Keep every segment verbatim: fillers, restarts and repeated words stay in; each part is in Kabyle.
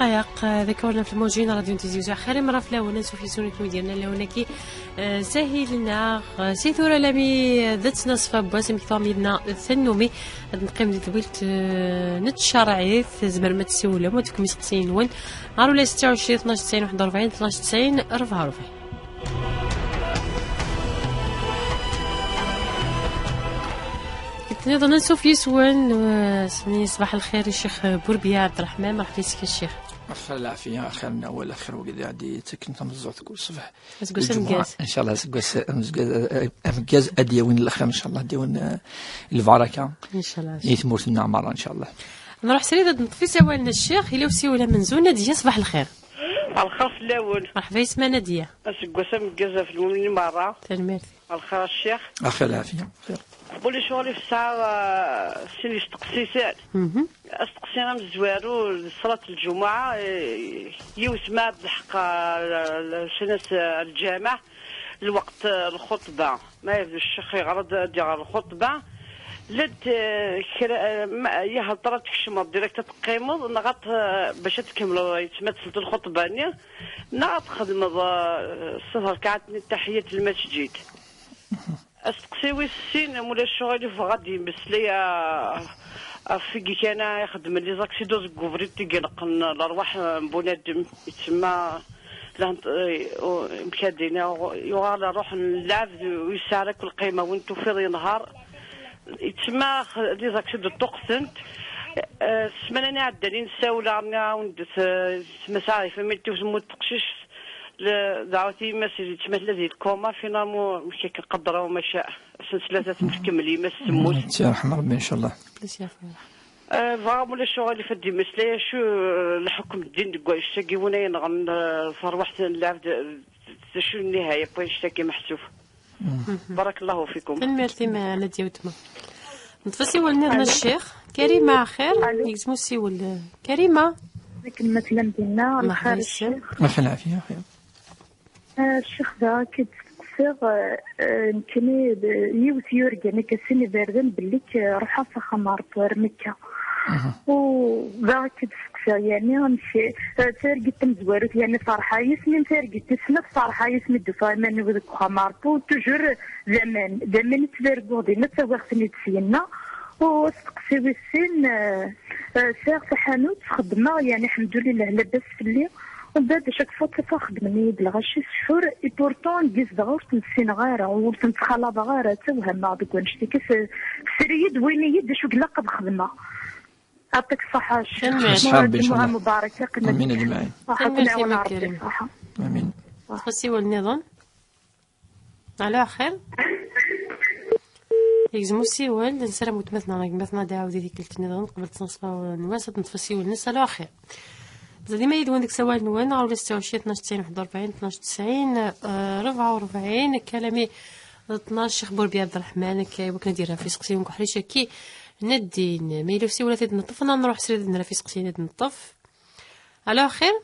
Ayaq, d akka wala f lmujin, Radio Tizi Uzzu. Xir imra fell-awen, ansuf yis-wen i tmudirna lawnaki, eh, sahil-nneɣ, eh, si tura lami d ttnaṣfa n wass, amek tuɣam yid-neɣ tannumi, ad neqqim di twilt, eh, n tcerɛit, tzemrem ad tessiwlem, ad tefkem iseqsiyen-nwen, ɣer ula setta u ɛecrin, tnac tesɛin, waḥed u rebɛin, tnac tesɛin, rebɛa u rebɛin. Nniḍen ansuf yis-wen, eh, s-, ṣbaḥ lxir i Ccix Burbiya Ɛebderreḥman, merḥba yes-k a Ccix. Axir lɛafiya, axir n awal, axir wigad i ɛeddi yettakken tameẓẓuɣt kul ṣṣbeḥ. Aseggas ameggaz. Ncallah aseggas ameggaz, eh, ameggaz ad d-yawin lxir, ncallah ad d-yawin, eh, lbaraka. Ncallah. I tmurt-nneɣ merra, ncallah. Nruḥ srid ad neṭṭef isawalen a Ccix, ila usiwel amenzu, Nadiya, ṣbaḥ lxir. Lxir fell-awen. Merḥba yes-m a Nadiya. Aseggas ameggaz ɣef lmumnin merra. Tanemmirt. Lxir a Ccix. Axir lɛafiya. Xir. Ulac uɣilif tesɛa, ah, sin isteqsisen. Mhm. Asteqsi amezwaru d ṣṣlat lǧumuɛa, eh, yiwet ma d lḥeqq, ah, l-, l-, sinas, ah, lǧameɛ, lweqt, ah, lxuṭba. Ma yebdu ccix yeɣra-d ad iɣer lxuṭba. Llant, eh, kra, eh, ma, yah, ad tekcmeḍ direct ad teqqimeḍ, neɣ ad, eh, bac ad tkemmleḍ, yettma ad tesleḍ lxuṭba-nni, neɣ ad txedmeḍ, eh, s trekɛat n ttaḥiyat lmasǧid. Asteqsi wis sin, ma ulac uɣilif, bɣa ad d-yemmeslay, ah, ɣef wigi kan i ixeddmen les accidents deg ubrid i ineqqen lerwaḥ n bunadem, yettma llant, eh, u-, mkadin, yuɣal ṛṛuḥ n lɛebd ur yesɛi ara akk lqima, win tufiḍ yenher. Yettma x-, les accidents ṭṭuqten-t. Eh, ssmana-nni iɛeddan i nessawel, nniɣ-awen-d, eh, yettma sɛiɣ familti u temmut teqcict, le-, dɛawet i yemma-s, yettma tella di lkuma, finalement, mkak qadra u maca, ass n tlata temmut, tkemmel yemma-s temmut. Ad tt-yerḥem Rebbi, ncallah. Ad tt-yerḥem. Eh, bɣa ma ulac uɣilif ad d-yemmeslay acu, eh, lḥukm n ddin deg wannect-agi win ay yenɣen, eh, tarwiḥt n lɛebd, eh, d acu nnihaya n wannect-agi meḥsub. Mhm. Barakallahu fikum. Tanemmirt-im a Nadiya weltma. Neṭṭef asiwel nniḍen a Ccix. Karima, axir? Alo. Yegzem usiwel. Karima? Akken ma tellam dinna, merḥba lxir yes-m. Ccix. Merḥba lɛafiya, axir. Ah, Ccix, da akka d-steqsiɣ, eh, eh, nekkini d yiwet yurgan akka sin iberdan belli k-, ruḥeɣ s axxam Ṛebbi ar Mekka. Mhm. U da akka d-steqsiɣ, yani, amek, eh, targit tamezwarut, yani, ferḥeɣ yes-m, targit tis snat ferḥeɣ yes-m i d-ufiɣ iman-iw deg uxxam Ṛebbi, u toujours d aman, d aman i ttdarguɣ dinna, ttawiɣ-ten-id syenna, u asteqsi wis sin, eh, eh, sɛiɣ taḥanut, xeddmeɣ, yani, ḥemdulillah, labas fell-i, Umbeɛd, chaque fois ttafeɣ xeddmen-iyi-d lɣaci s ssḥur, et pourtant deg zedɣeɣ ur ten-ssineɣ ara, ur ten-ttxalaḍeɣ ara, ttawhameɣ deg wannect-agi, s-, tesri-yi-d, wwin-iyi-d d acu ilaq ad xedmeɣ. Yeɛṭik ṣṣeḥḥa, Ccix. Tanemmirt. Ṣṣeḥḥa Rebbi, ncallah. Lǧemɛa mubarak, yeqqim. Amin, aǧmaɛin. Ṣṣeḥḥa, tanemmirt, Rebbi. Amin. Ɣas asiwel nniḍen. Ala axir. Yegzem usiwel, nessaram weltma-tneɣ neɣ gma-tneɣ ad iɛawed i tikkelt nniḍen qbel ttnaṣfa n wass ad neṭṭef asiwel-nnes. Ala axir. Mazal dima yid-wen deg usawal-nwen, ɣer ula setta u ɛecrin, tnac tesɛin, waḥed u rebɛin, tnac tesɛin, eh, rebɛa u rebɛin, akka alami d tnac, Ccix Burbi Ɛebderreḥman, akka i wakken ad d-yerr ɣef iseqsiyen n uḥric-agi n ddin. Ma yella usiwel ad t-id-neṭṭef, neɣ nruḥ srid ad nerr ɣef iseqsiyen ad d-neṭṭef. Ala axir.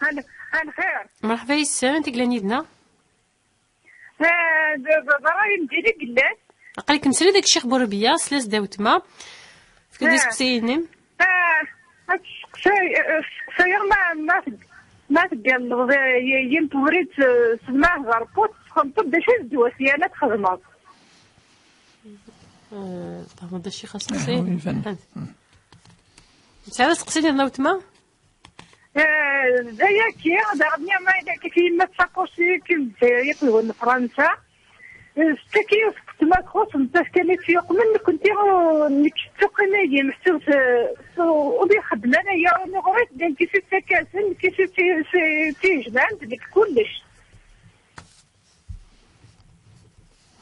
Ala, ala xir. Merḥba yes-m, anti yellan yid-neɣ? Eh, d, d, d ṛṛay n din i yellan. Aql-ikem srid deg Ccix Burbiya, slas-d a weltma. Fk-d iseqsiyen-im. Eh, ad testeqsay, eh, steqsayeɣ ma, ma tg-, ma tgalled, eh, y-, yiwet tewrirt, eh, s lmeɛhed Ṛebbi, txedmeḍ d acu i d ddwa syan ad txedmeḍ? Eh, txedmeḍ d acu i xas teqsiḍ? Tesɛiḍ aseqsi-nniḍen a weltma? Eh, d ayagi, daɣen ma yella akka yemma d takusi, kem d Lezzayer, akked win n Fransa. Eh, s taki yiwet n weltma txuṣṣ, nettat kan i tt-yuqmen, nekkenti, ur, nekk tettuqim-agi, meḥsub s, s, ur ixeddem ara aya, ur neɣri, d nekk i s-ittakasen, nekk i s-, s-, s-, tt-ijemɛen, d nekk kullec.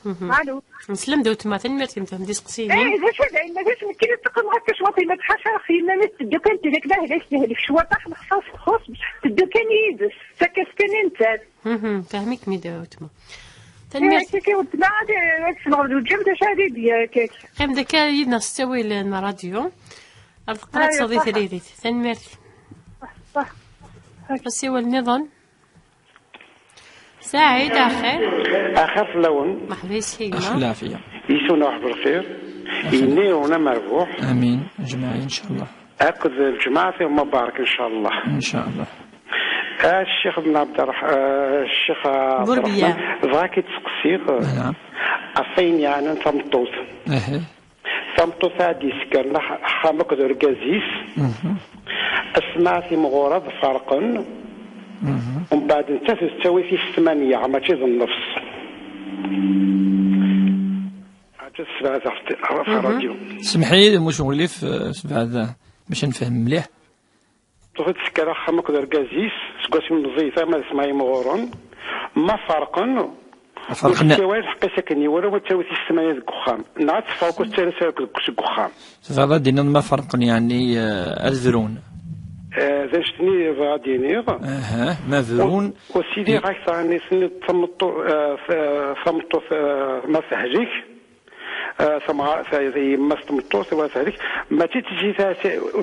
Mhm. Alo. Nsellem-d a weltma, tanemmirt-im, tefhem-d iseqsiyen-im. Eh, d acu d ayen, d acu nekkini ttqqimeɣ akka cwaṭ, yemma tḥaca ɣef yemma-m i tetteddu kan, tili kan ahla-k tehlek cwaṭ, lexṣaṣ txuṣ, bṣeḥ tetteddu kan yid-s, tettak-as kan i nettat. Mhm, fehmeɣ-kem-id a weltma. Eh, tanemmirt. Akka kan weltma, ad, ad tesmeɣ d uǧǧem, d acu ara d-yekk? Qqim-d akka yid-neɣ s ttawil n ṛṛadyu. Ar teqqel ad, ah, teṭṭseḍ i tririt. Tanemmirt. Ṣaḥ, ṣaḥ. Asiwel nniḍen. Saɛid, axir. Axir fell-awen. Merḥba yes-k a gma. Axir lɛafiya. Yesuna ṛebbi lxir. Axir. Yenna-yawen amerbuḥ. Amin. Ǧmaɛi, ncallah. Akked lǧemɛa timubarak, ncallah. Ncallah. A Ccix Ben Ɛebderreḥ-, a Ccix Ɛebderreḥman, bɣiɣ ad k-id-seqsiɣ ɣef wayen yeɛnan tameṭṭut. Tameṭṭut ad d-yessekren ax-, axxam akked urgaz-is, asmi ara timɣura ad ferqen, umbeɛd nettat tettawi tis tmanya, mačči d nnefs. Ad tesbeɛdeɣ ɣef t-, ɣef ṛṛadyu. Semḥ-iyi, d muc uɣilif, eh, sebɛed, eh, bac ad nefhem mliḥ. Tufiḍ tesker axxam akked urgaz-is, seg wasmi meẓẓiyet arma d asmi ara mɣuren, ma ferqen, ferqen. Ur tettawi ara lḥeqq-is akken i wara, ma tettawi tis tmanya deg uxxam. Neɣ ad teffeɣ akked tara seg, seg uxxam. Tebɣiḍ ad d-tiniḍ ma ferqen, yeɛni, eh, ad brun? Eh, d anect-nni i bɣiɣ ad d-iniɣ. Aha, ma brun. U, u sidi, i- ɣak taɣnit-nni d tameṭṭu-, eh, ta-, tameṭṭut, eh, ma tehlek, eh, tamɣa-, ta-, yemma-s tmeṭṭut, wa tehlek, mačči d tizit,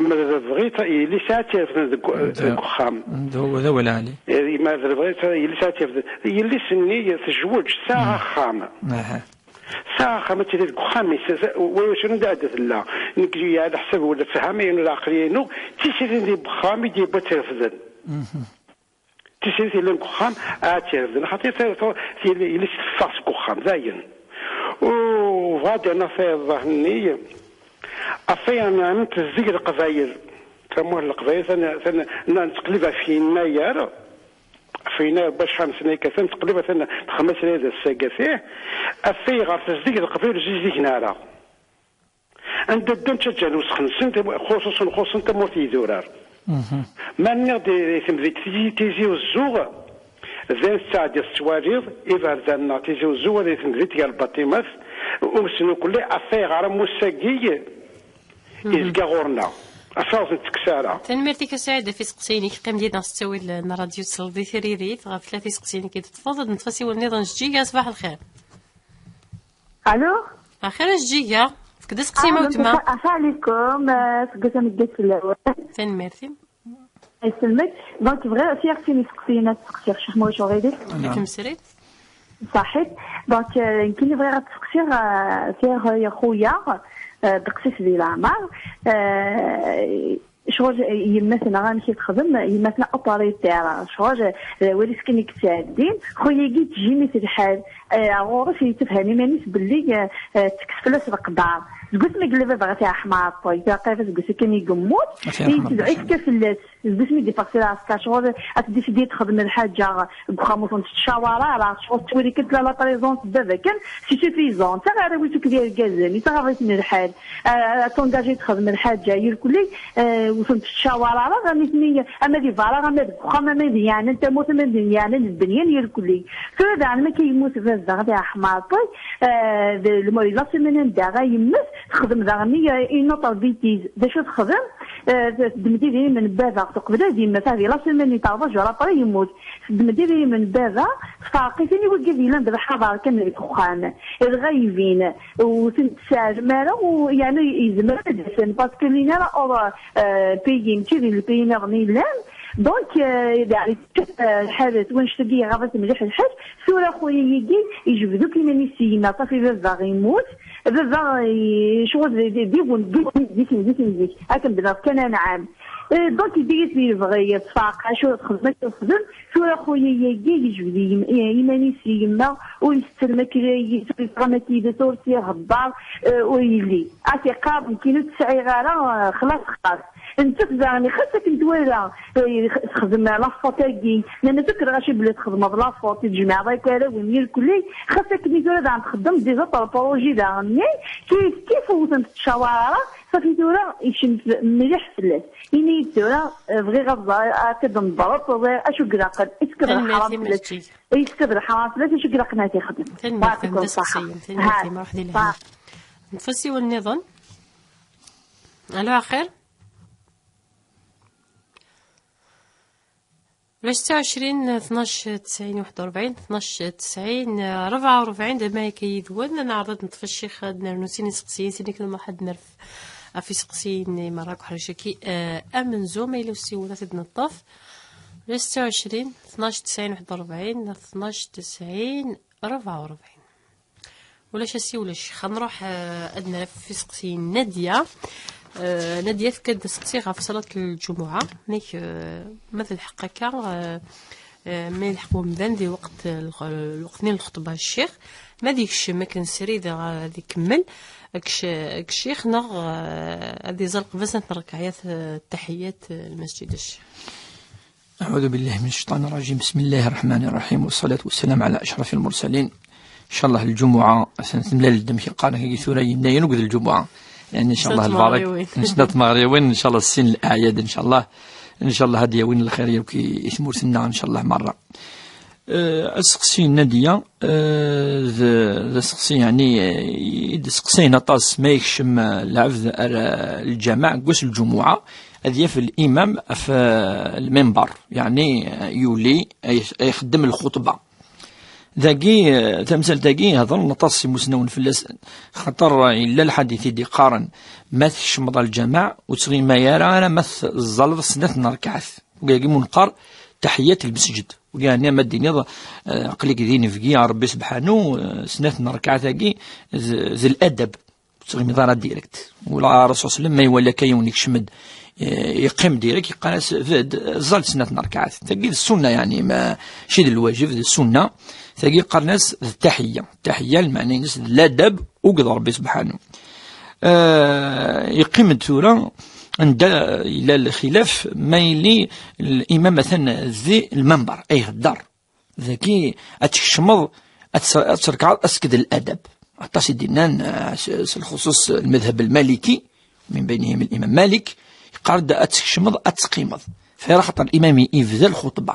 ma d bɣit, yelli-s ad tt-irefden deg, deg uxxam. D, d awal ɛali. Eh, ma d bɣit, yelli-s ad tt-irefden. Yelli-s-nni tezweǧ, tesɛa axxam. Aha. Tesɛa axxam, ad tili deg uxxam-is, wa yusren da ad tella. Nekk, yeɛni, leḥsab wala ttfaham, inu d aqli-inu, d tisritin di wexxam i d-yewwa ad tt-irefden. Tisritin yellan deg uxxam, ad tt-irefden. Xaṭi, ta-, ta-, yelli-s teffeɣ seg uxxam, dayen. U bɣiɣ ad d-rnuɣ tayeḍ-nni, ɣef wayen yeɛnan tezdeg Leqbayel. Tamurt n Leqbayel, tan-, tan-, n-, nettqellib ɣef Yennayer. Ɣef Yennayer, bac xemsin akka, tan-, nettqellib atan texmas lɛid ass-agi, ih. Ɣef ayɣer tezdeg Leqbayel ur zizdigen ara. Anda ddan ttaǧǧan usxen-nsen, xuṣuṣen, xuṣṣen tamurt n yidurar. Ma nniɣ-d i temdint Tizi, Tizi Uzzu, d ayen tettɛeddiḍ tettwaliḍ, iberdan-nneɣ Tizi Uzzu, wala i temdint gar lbaṭimat, umsen ukelli ɣef ayɣer amus-agi yezga ɣur-neɣ. Ɣef ur ten-ttekkes ara. Tanemmirt-ik a Saɛid ɣef iseqsiyen-ik. Qqim dinna s ttawil n ṛṛadyu, tesleḍ i tiririt ɣef tlata iseqsiyen-ik i d-teṭṭfeḍ. Ad neṭṭef asiwel-nniḍen, Jeǧǧiga, ṣbaḥ lxir. Alo? Axir a Jeǧǧiga, efk-d aseqsi ma weltma. Asalkum, eh, seg usameggas fell-awen. Tanemmirt-im. Iselmek. Donc, bɣiɣ, fiɣ sin iseqsiyen ad seqsiɣ, Ccix Muḥ Uɣilif. Alaykum ssalam. Ṣaḥit. Donc, eh, nekkini bɣiɣ ad seqsiɣ, eh, fiɣ, eh, xuya, eh, ddeqs-is di leɛmer. Eh, Ccɣel yemma-tneɣ amek i texdem, yemma-tneɣ autoritaire, ccɣel, eh, wali s kan i yettɛeddin, xuyagi ttjimit lḥal, eh, ɣur-s yettefhem iman-is belli, eh, eh, tekkes fell-as leqder. Deg wasmi i yella baba ɣef iɛeḥma Ɛeṭṭay, tura qrib aseggas kan i yemmut, i yedɛu yefka fell-as. Deg wasmi i d-iffeɣ si lɛesker, ccɣel ad t-id-isidi texdem lḥaǧa deg uxxam ur tent-tettcawar ara, ccɣel tettwali kan tella la présence n baba kan, c'est suffisant. Taɣ arraw-is akked irgazen, yettɣaḍ-iten lḥal. Ah, ad tungaji texdem lḥaǧa, irkelli, ah, ur tent-tettcawar ara, nitni, ama di berra, ama deg uxxam, ama di yeɛnan tamurt, ama di yeɛnan lbenyan, irkelli. Tura daɣen, mi akka yemmut baba, ɣer iɛeḥma Ɛeṭṭay, ah, d lmuri la semaine anda ara yemmet, texdem daɣen, ah, une autre bêtise. D acu texdem? Ah, teddem-d idrimen n baba, teqbel ad yemmet, ah, di la semaine i terḍa, jour après yemmut. Teddem-d idrimen n baba, tferq-iten i wigad yellan d lḥaḍer kan deg uxxam, d lɣaybin. Ur ten-tessarem ara, u, yeɛni yezmer ad d-asen, parce que lin ara or, euh, pays, mačči d lpayi nniḍen i llan. Donc, euh, yeɛni, euh, lḥal, s wanect-agi iɣaḍ-it mliḥ lḥal. Tura xuya-agi, yejbed akk iman-is s yemma, safi baba yemmut. Baba, i-, ccɣel di, di, di, di, di, di, di, di, di, akken d-nniḍ kan anɛam. Euh, donc, yedda-yas di lebɣi, yettfaq, acu texdem, acu texdem. Tura xuya-agi yejbed i yim-, i-, iman-is i yemma, ur yettel makla, ur yeẓra ma yid-s, ur s-ihebber, eh, ur yelli. Ad t-iqqar, nekkini ur tt-sɛiɣ ara, eh, xlas, xlas. Nettat daɣen, xas akken twala, eh, texdem la faute-agi, nenna-as akk lɣaci belli txedmeḍ la faute, i tjemɛeḍ akk arraw-im irkelli, xas akken i tura daɣen txeddem des autres projets daɣen-nni, kif kif ur tent-tettcawar ara, safi tura yekcem mliḥ fell-as. Ini-yi-d tura, eh, bɣiɣ ad ẓreɣ, ad t-id-nḍerreḍ, ẓriɣ acu ilaqen. Est-ce que d lḥaram fell-as? Est-ce que d lḥaram fell-as? Acu ilaqen ad t-ixdem? Tanemmirt-im, d aseqsi-im. Tanemmirt-im, ruḥ di lehna. Nṭef asiwel nniḍen. Alo, axir? Ula ستة وعشرين اثناش تسعين واحد وأربعين، اثناش تسعين أربعة وأربعين، d amayeg yid-wen. Ad neɛreḍ ad neṭṭef ccix, ad nernu sin iseqsiyen, sin akken ad nerf ɣef iseqsiyen i merra deg uḥric-agi, eh, amenzu, ma yella usiwel ad t-id-neṭṭef. Ula ستة وعشرين اثناش تسعين واحد وأربعين، اثناش تسعين أربعة وأربعين. Ulac ass ulac. Xa nruḥ, eh, ad nerf ɣef iseqsiyen n Nadia. Eh, Nadia, tefka-d aseqsi ɣef ṣalat n lǧumuɛa. Nek, eh, ma d lḥeqq akka, eh, eh, ma yelḥeq wemdan di lweqt, eh, lx-, lweqt-nni n lxeṭba n ccix, ma ad yekcem akken srid, eh, ad ikemmel, ak-, ak ccix, neɣ, eh, ad iẓal qbel snat n rrekɛyat, eh, taḥiyat, eh, lmasǧid n ccix. أعوذ بالله من الشيطان الرجيم. بسم الله الرحمن الرحيم، والصلاة والسلام على أشرف المرسلين. إن شاء الله الجمعة ثملال الدمشق قال هي ثورة يناير نقد الجمعة، يعني إن شاء الله البارك نسنات مغريوين إن شاء الله السين الأعياد إن شاء الله. إن شاء الله هذه وين الخير يبكي يثمر ثنا إن شاء الله مرة. آه، أسقسي نادية، آه، ذ-، ذ-، سقسي يعني، آه، يد سقسينا طاس ما يكشم، آه، العبد، آه، الجماعة قوس الجمعة، أذ يف الإمام في المنبر، يعني، آه، يولي أي-، يخدم الخطبة. ذاكي، آه، تمثال ذاكي هذا نطاس مسنون في اللس-، خطر إلا الحديث دي قارن ما تكشم الجماعة وتغي ما يرى أنا ما الظلف سنة نركعث. وكاكي منقر تحية المسجد. وكاع ما دينيض، آه، قليك دين فقي ربي سبحانه، آه، سنة ركعة ثاقي ذ-، ذي الأدب. تغمي ضارة ديركت. ولا الرسول صلى الله عليه وسلم ما يولى كيون يكشمد، آه، يقيم ديريكت، يقال س-، فد، زال سنة ركعة. ثاقي السنة يعني، ما شي ذي الواجب، ذي السنة. ثاقي قرنس التحية. التحية المعنى ينس الأدب وقد ربي سبحانه. آه، يقيم الثورة عند إلى الخلاف ما يلي الإمام مثلا ذي المنبر، أي الدار. ذاكي أتكشمض، أتس-، أتسركع، أسكد الأدب. أطاس دينان، آه، س-، س-، الخصوص المذهب المالكي، من بينهم الإمام مالك، قال دا أتكشمض، أتقيمض. فيرى خطر الإمام يبذل الخطبة.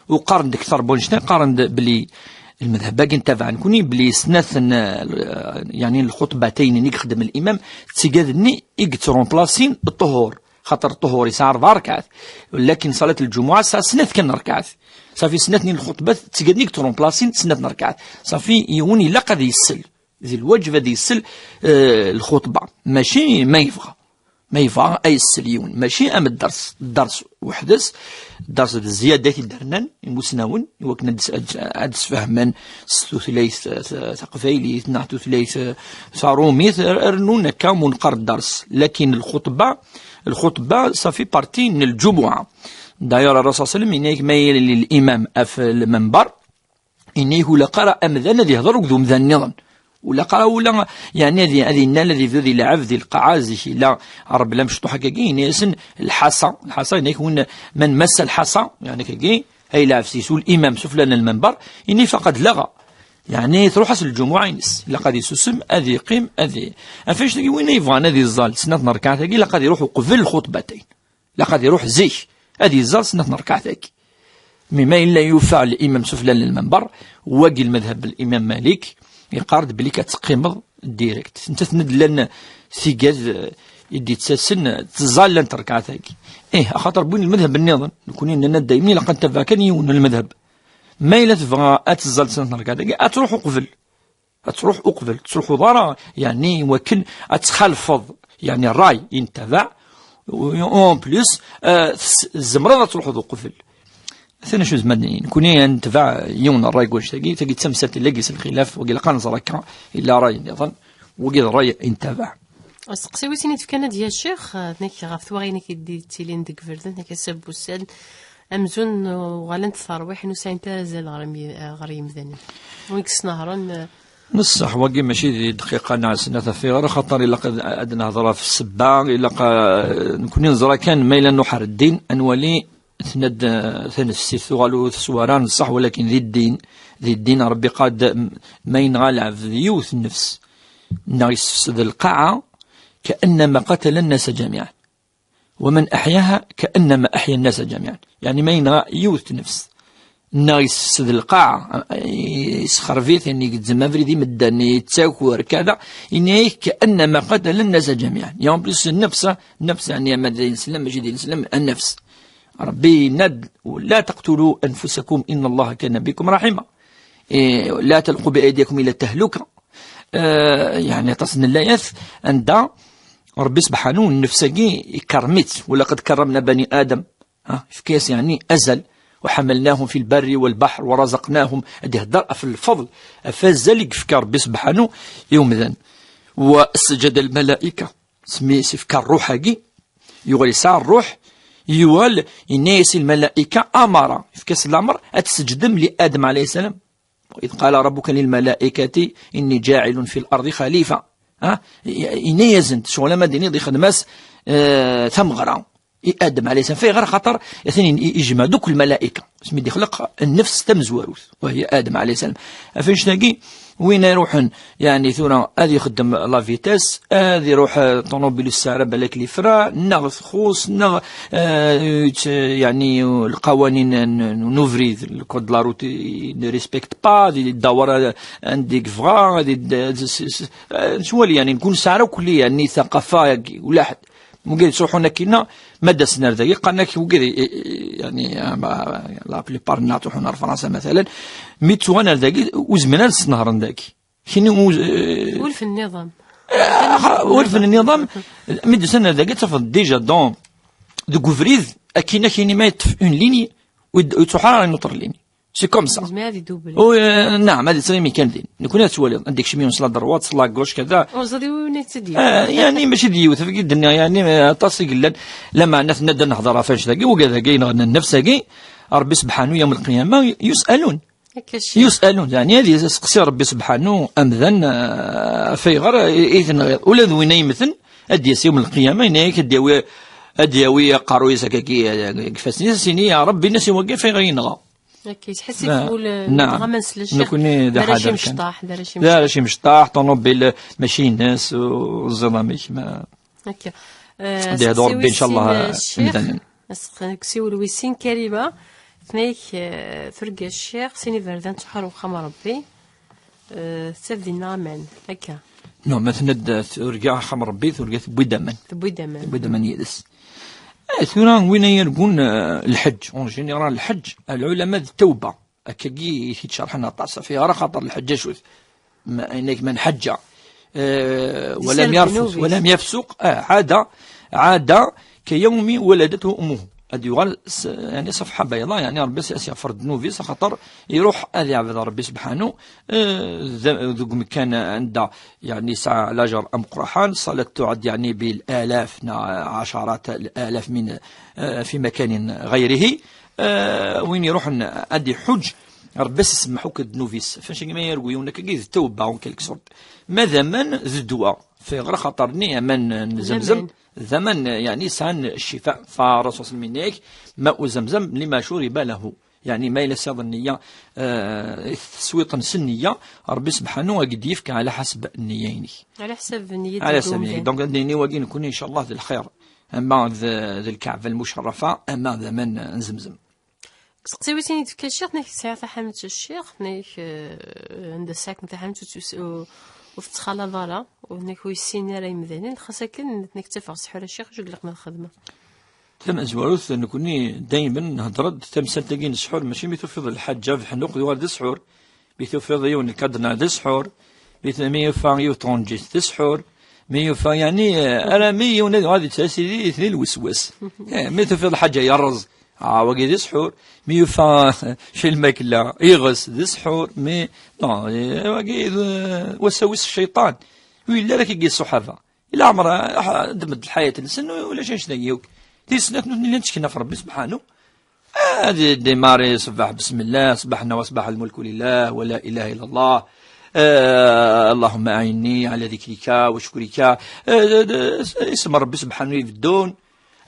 وقارن دكتور بونشتاين، قارن د-، بلي المذهب باقي نتابع نكوني بلي سنات ن-، يعني الخطبتين اللي يخدم الإمام تيقادني يقترون بلاصين الطهور، خاطر الطهور يسعى أربع ركعات، لكن صلاة الجمعة ساعة سنات كان ركعات. صافي سنات نين الخطبة تيقادني يقترون بلاصين سنات ركعات. صافي يوني لا قد يسل، ذي الواجب هذا يسل، آه، الخطبة ماشي ما يبغى. ما يبغى أي السليون، ماشي أم الدرس، الدرس وحدس، الدرس بالزيادة درنان المسنون، وكنا دس-، أد-، أد سفهمن س-، ثلاث، ث-، ثقفيلي، ثنا ثلاث، ثرومي، ث-، رنون كام ونقر الدرس. لكن الخطبة، الخطبة صافي بارتي من الجمعة. داير الرسول صلى الله عليه وسلم، إنك ما يلي الإمام أف المنبر، إنه لا قرأ أمذان ذي هضر وقدوم ذا النظام. ولا قرأ ولا يعني هذه، هذه النال الذي في ذي العبد القعازي لا عرب لا مشطوحة كاكي، إنه يسن الحصى، الحصى إنه يكون من مس الحصى، يعني كاكي، هاي لعب سيسو الإمام سفلان المنبر، إنه فقد لغى. يعني تروح أصل الجمعة ينس، لا قد يسوسم، أذي يقيم، أذي. أفاش تقي وين يبغى أنا ذي الزال، سنة نركع تقي، لا قد يروح قبل الخطبتين. لا قد يروح زيك، أذي الزال سنة نركع تقي. مما إلا يوفى الإمام سفلان المنبر، واقي المذهب الإمام مالك، يقارد بلي كتقيمض ديريكت. انت تند لنا ثيقاذ، آه، يدي تساسن، تزال لنا تركع تقي. إيه، أخاطر بوين المذهب النظام، نكون إننا دايمين لقد تبع كان يون المذهب. ما إلا تبغى أتزال سنة نركع تقي، أتروح قبل. أتروح أقبل، تروح ضارة، يعني وكن أتخلفض، يعني الراي ينتبع، أون بليس، آه، تس-، الزمرة تروح ذو قبل. ثاني شو زمان نكوني نتبع يون الراي قوش تاقي، تاقي تسمسات اللقيس الخلاف، وقيل قنز ركا، إلا راي نظن، وقيل الراي ينتبع. Asteqsi wis-nni tefka Nadia Ccix, eh, nek ɣef twaɣin-ik i d-yettilin deg iberdan, nek asabbusan amzun, eh, uɣalent terwiḥin ur sɛint ara azal ɣer yim-, eh, ɣer yimdanen. Win yesnehṛen, eh, Neṣṣeḥ, wagi mačči di dqiqa neɣ snat ɣef yiɣer, axaṭer ilaq ad, ad nehḍer ɣef ssebba, ilaq, eh, nekni neẓra kan ma yella nuḥer ddin, ad nwali tnad, eh, tanefsit tuɣal ur teswara, neṣṣeḥ, walakin di ddin, di ddin Ṛebbi qad, m-, ma yenɣa lɛebd yiwet nnefs, neɣ yessefsed lqaɛa, كأنما قتل الناس جميعا. ومن أحياها كأنما أحيا الناس جميعا. يعني ما ينغى يوث نفس. الناس القاعة يسخرفيت، يعني يقدم أفريد يمدن يتساكور كذا، إنه كأنما قتل الناس جميعا. يعني بليس النفس، النفس يعني ما دين الإسلام، ماشي دين الإسلام، النفس. ربي ند: "ولا تقتلوا أنفسكم إن الله كان بكم رحيما". إيه، "لا تلقوا بأيديكم إلى التهلكة". آه، يعني تصن الآيات عند ربي سبحانه النفس كي يكرمت: "ولقد كرمنا بني آدم". ها، في كيس يعني أزل: "وحملناهم في البر والبحر ورزقناهم". هذه الدار في الفضل، فزل يكفك ربي سبحانه يوم ذن. وسجد الملائكة Smi s-ifka ṛṛuḥ-agi, yuɣal yesɛa ṛṛuḥ, yuɣal yenna-yas i lmalayika amara, ifka-as lamer ad tseǧdem li Adam alayhi salam. وإذ قال ربك للملائكة إني جاعل في الأرض خليفة. Ha? Yenna-yasent, ccɣel ama d-iniḍ ixdem-as, eh, tameɣra i Adam alayhi salam. Fayɣer? Xaṭer atan ijmeɛ-d akk lmalayika. Asmi d-ixleq nnefs tamezwarut, wa hiya Adam alayhi salam. Ɣef annect-agi, win iruḥen, yeɛni tura ad ixeddem la vitesse, ad iruḥ, eh, ṭunubil ur tesɛi ara balak les freins, neɣ txuṣ, neɣ, eh, yeɛni lqawanin n, n, n ubrid, le code de la route, ne respecte pas, ad iddawer, eh, anda i yebɣa, ad id-, s-, s-, s-, eh, nettwali, yeɛni, nekk ur nesɛi ara akk, yeɛni, taqafa-agi, ulaḥed. Wigad yettruḥun akkinna, ma d-asen ar dagi, qqaren-ak wigad, eh, eh, yeɛni, eh, ma, la plupart-nneɣ ttruḥun ar Fransa, matalan, mi ttuɣan ar dagi, ur zmiren ad snehren dagi. Kini ur, eh, Ulf nniḍam. Ah, ulf nniḍam, mi d-usan ar dagi, tafeḍ déjà dans, deg ubrid, akkinna kini ma yeṭṭef une ligne, ur d-, ur yettruḥ ara une autre ligne. C'est comme ça. Yezmer ad idubel. Oh, eh, naɛam, ad yettɣimi kan din. Nekni ad twaliḍ, anda yekcem yiwen s la droite, s la gauche, kada. Ur ẓriɣ win i tt-id-yewwi. Eh, yeɛni, mačči d yiwet, af-, i d-nniɣ, yeɛni, eh, aṭas i yellan. Lameɛna tenna-d ad nehder ɣef annect-agi, wigad-agi yenɣen nnefs-agi, Ṛebbi sebḥanu yawm lqiyama, yus'alun. Akka cci. Yus'alun, yeɛni, ad yesteqsi Ṛebbi sebḥanu amdan, eh, ɣef ayɣer i, i tenɣiḍ. Ula d win ay yemmten, ad d-yas yawm lqiyama, yenna-yak ad d-yawi, ad d-yawi aqerruy-is akkagi, eh, deg ifassen-is, as-yini, ya Ṛebbi, ini-as i wagi ɣef ayɣer i yenɣa. Akka, yettḥasib Na-, wul, naɛam. Dɣa ma nsel ccix, Nekni d d arrac aḥadar kan. Imecṭaḥ, d arrac D arrac imecṭaḥ. Imecṭaḥ, ṭunubil mačči ines, u ẓiḍ amek, ma Akka. Eh, Ad yehdu Ṛebbi, seqsi wis ncallah, sin, eh, ccix, imdanen. Seqsi wis sin Karima, tnayk, eh, turga ccix, sin iberdan ttḥar uxxam Ṛebbi, eh, tettaf dinna aman. Akka. Non, ma tenna-d turga axxam Ṛebbi, turga tewwi-d aman. Tewwi-d aman. Tewwi-d aman yid-s. Eh, tura win ay yargun, eh, lḥeǧǧ, en général lḥeǧǧ, lɛulama d tawba. Akkagi i t-id-cerḥen aṭas, ɣef ayɣer? Axaṭer lḥeǧǧ acu-t? Ma, yenna-k man ḥaǧǧa, eh, ولم يرفث ولم يفسق, ah, عاد, عاد كيوم ولدته أمه. Ad yuɣal s-, yeɛni ṣafḥa bayḍa, yeɛni Ṛebbi as-, as-yeɣfer ddnub-is, axaṭer iruḥ ad iɛbed Ṛebbi sebḥanu, eh, d-, deg umkan anda, yeɛni, yesɛa lajer ameqqraḥan, ṣṣalat tuɛad, yeɛni, بالآلاف neɣ عشرات الآلاف من, eh, في مكان غيره. Eh, win iruḥen ad iḥuǧ, Ṛebbi as-isemmeḥ akk ddnub-is. Ɣef annect-agi ma yargu yiwen akkagi d tawba, en quelque sorte. Ma d aman d ddwa. Ɣef ayɣer? Axaṭer-nni aman n Zemzem, d aman, yeɛni, yesɛan ccifa. Fa Ṛṛasul s-, yenna-yak, ماء زمزم لما شرب له. Yeɛni, ma yella tesɛiḍ nniya, eh, i teswiḍ s nniya, Ṛebbi sebḥanu ad k-d-yefk ɛla ḥaseb nniya-inek. Ɛla ḥsab nniya. Ɛla ḥsab nniya. Donc, ad d-nini wagi nekni, ncallah, d lxir. Ama d, d Lkaɛba lmucerrafa, ama d aman n Zemzem. Seqsi wis sin i d-tefka ccix, nek tesɛiḍ taḥanut n ccix, nek, eh, anda tesɛa-kem taḥanut ur tt-, ur, ur tettxalaḍ ara, u nek ur yessin ara yemdanen, xas akken nek ttafeɣ ssḥur a ccix, acu ilaq ma xedmeɣ? Tamezwarut, nekni daymen nhedder-d tamsalt-agi n ssḥur, mačči mi tufiḍ lḥaǧa beḥnuq yuɣal d ssḥur, mi tufiḍ yiwen lkadna d ssḥur, mi t-, mi yufa yiwet tɣenǧit d ssḥur, mi yufa, yeɛni, eh, arami yiwen ad yuɣal yettɛassi di, di lweswas. Eh, mi tufiḍ lḥaǧa yerreẓ, ah, wagi d ssḥur. Mi yufa ci lmakla, iɣes, d ssḥur. Mi, non, eh, wagi d wasawis n cciṭan. Ur yelli ara kagi ṣṣuḥaba. Ila ɛmer, ah, ddem-d lḥayat-nsen, ulac annect-agi akk. Tis snat nutni llan tteklen ɣef Ṛebbi sebḥanu. Ah, ad démarrer ṣṣbeḥ, بسم الله, صبحنا وأصبح الملك لله ولا إله إلا الله. Ah, اللهم أعني على ذكرك وشكرك. Ah, d-, d-, isem Ṛebbi sebḥanu ibeddun.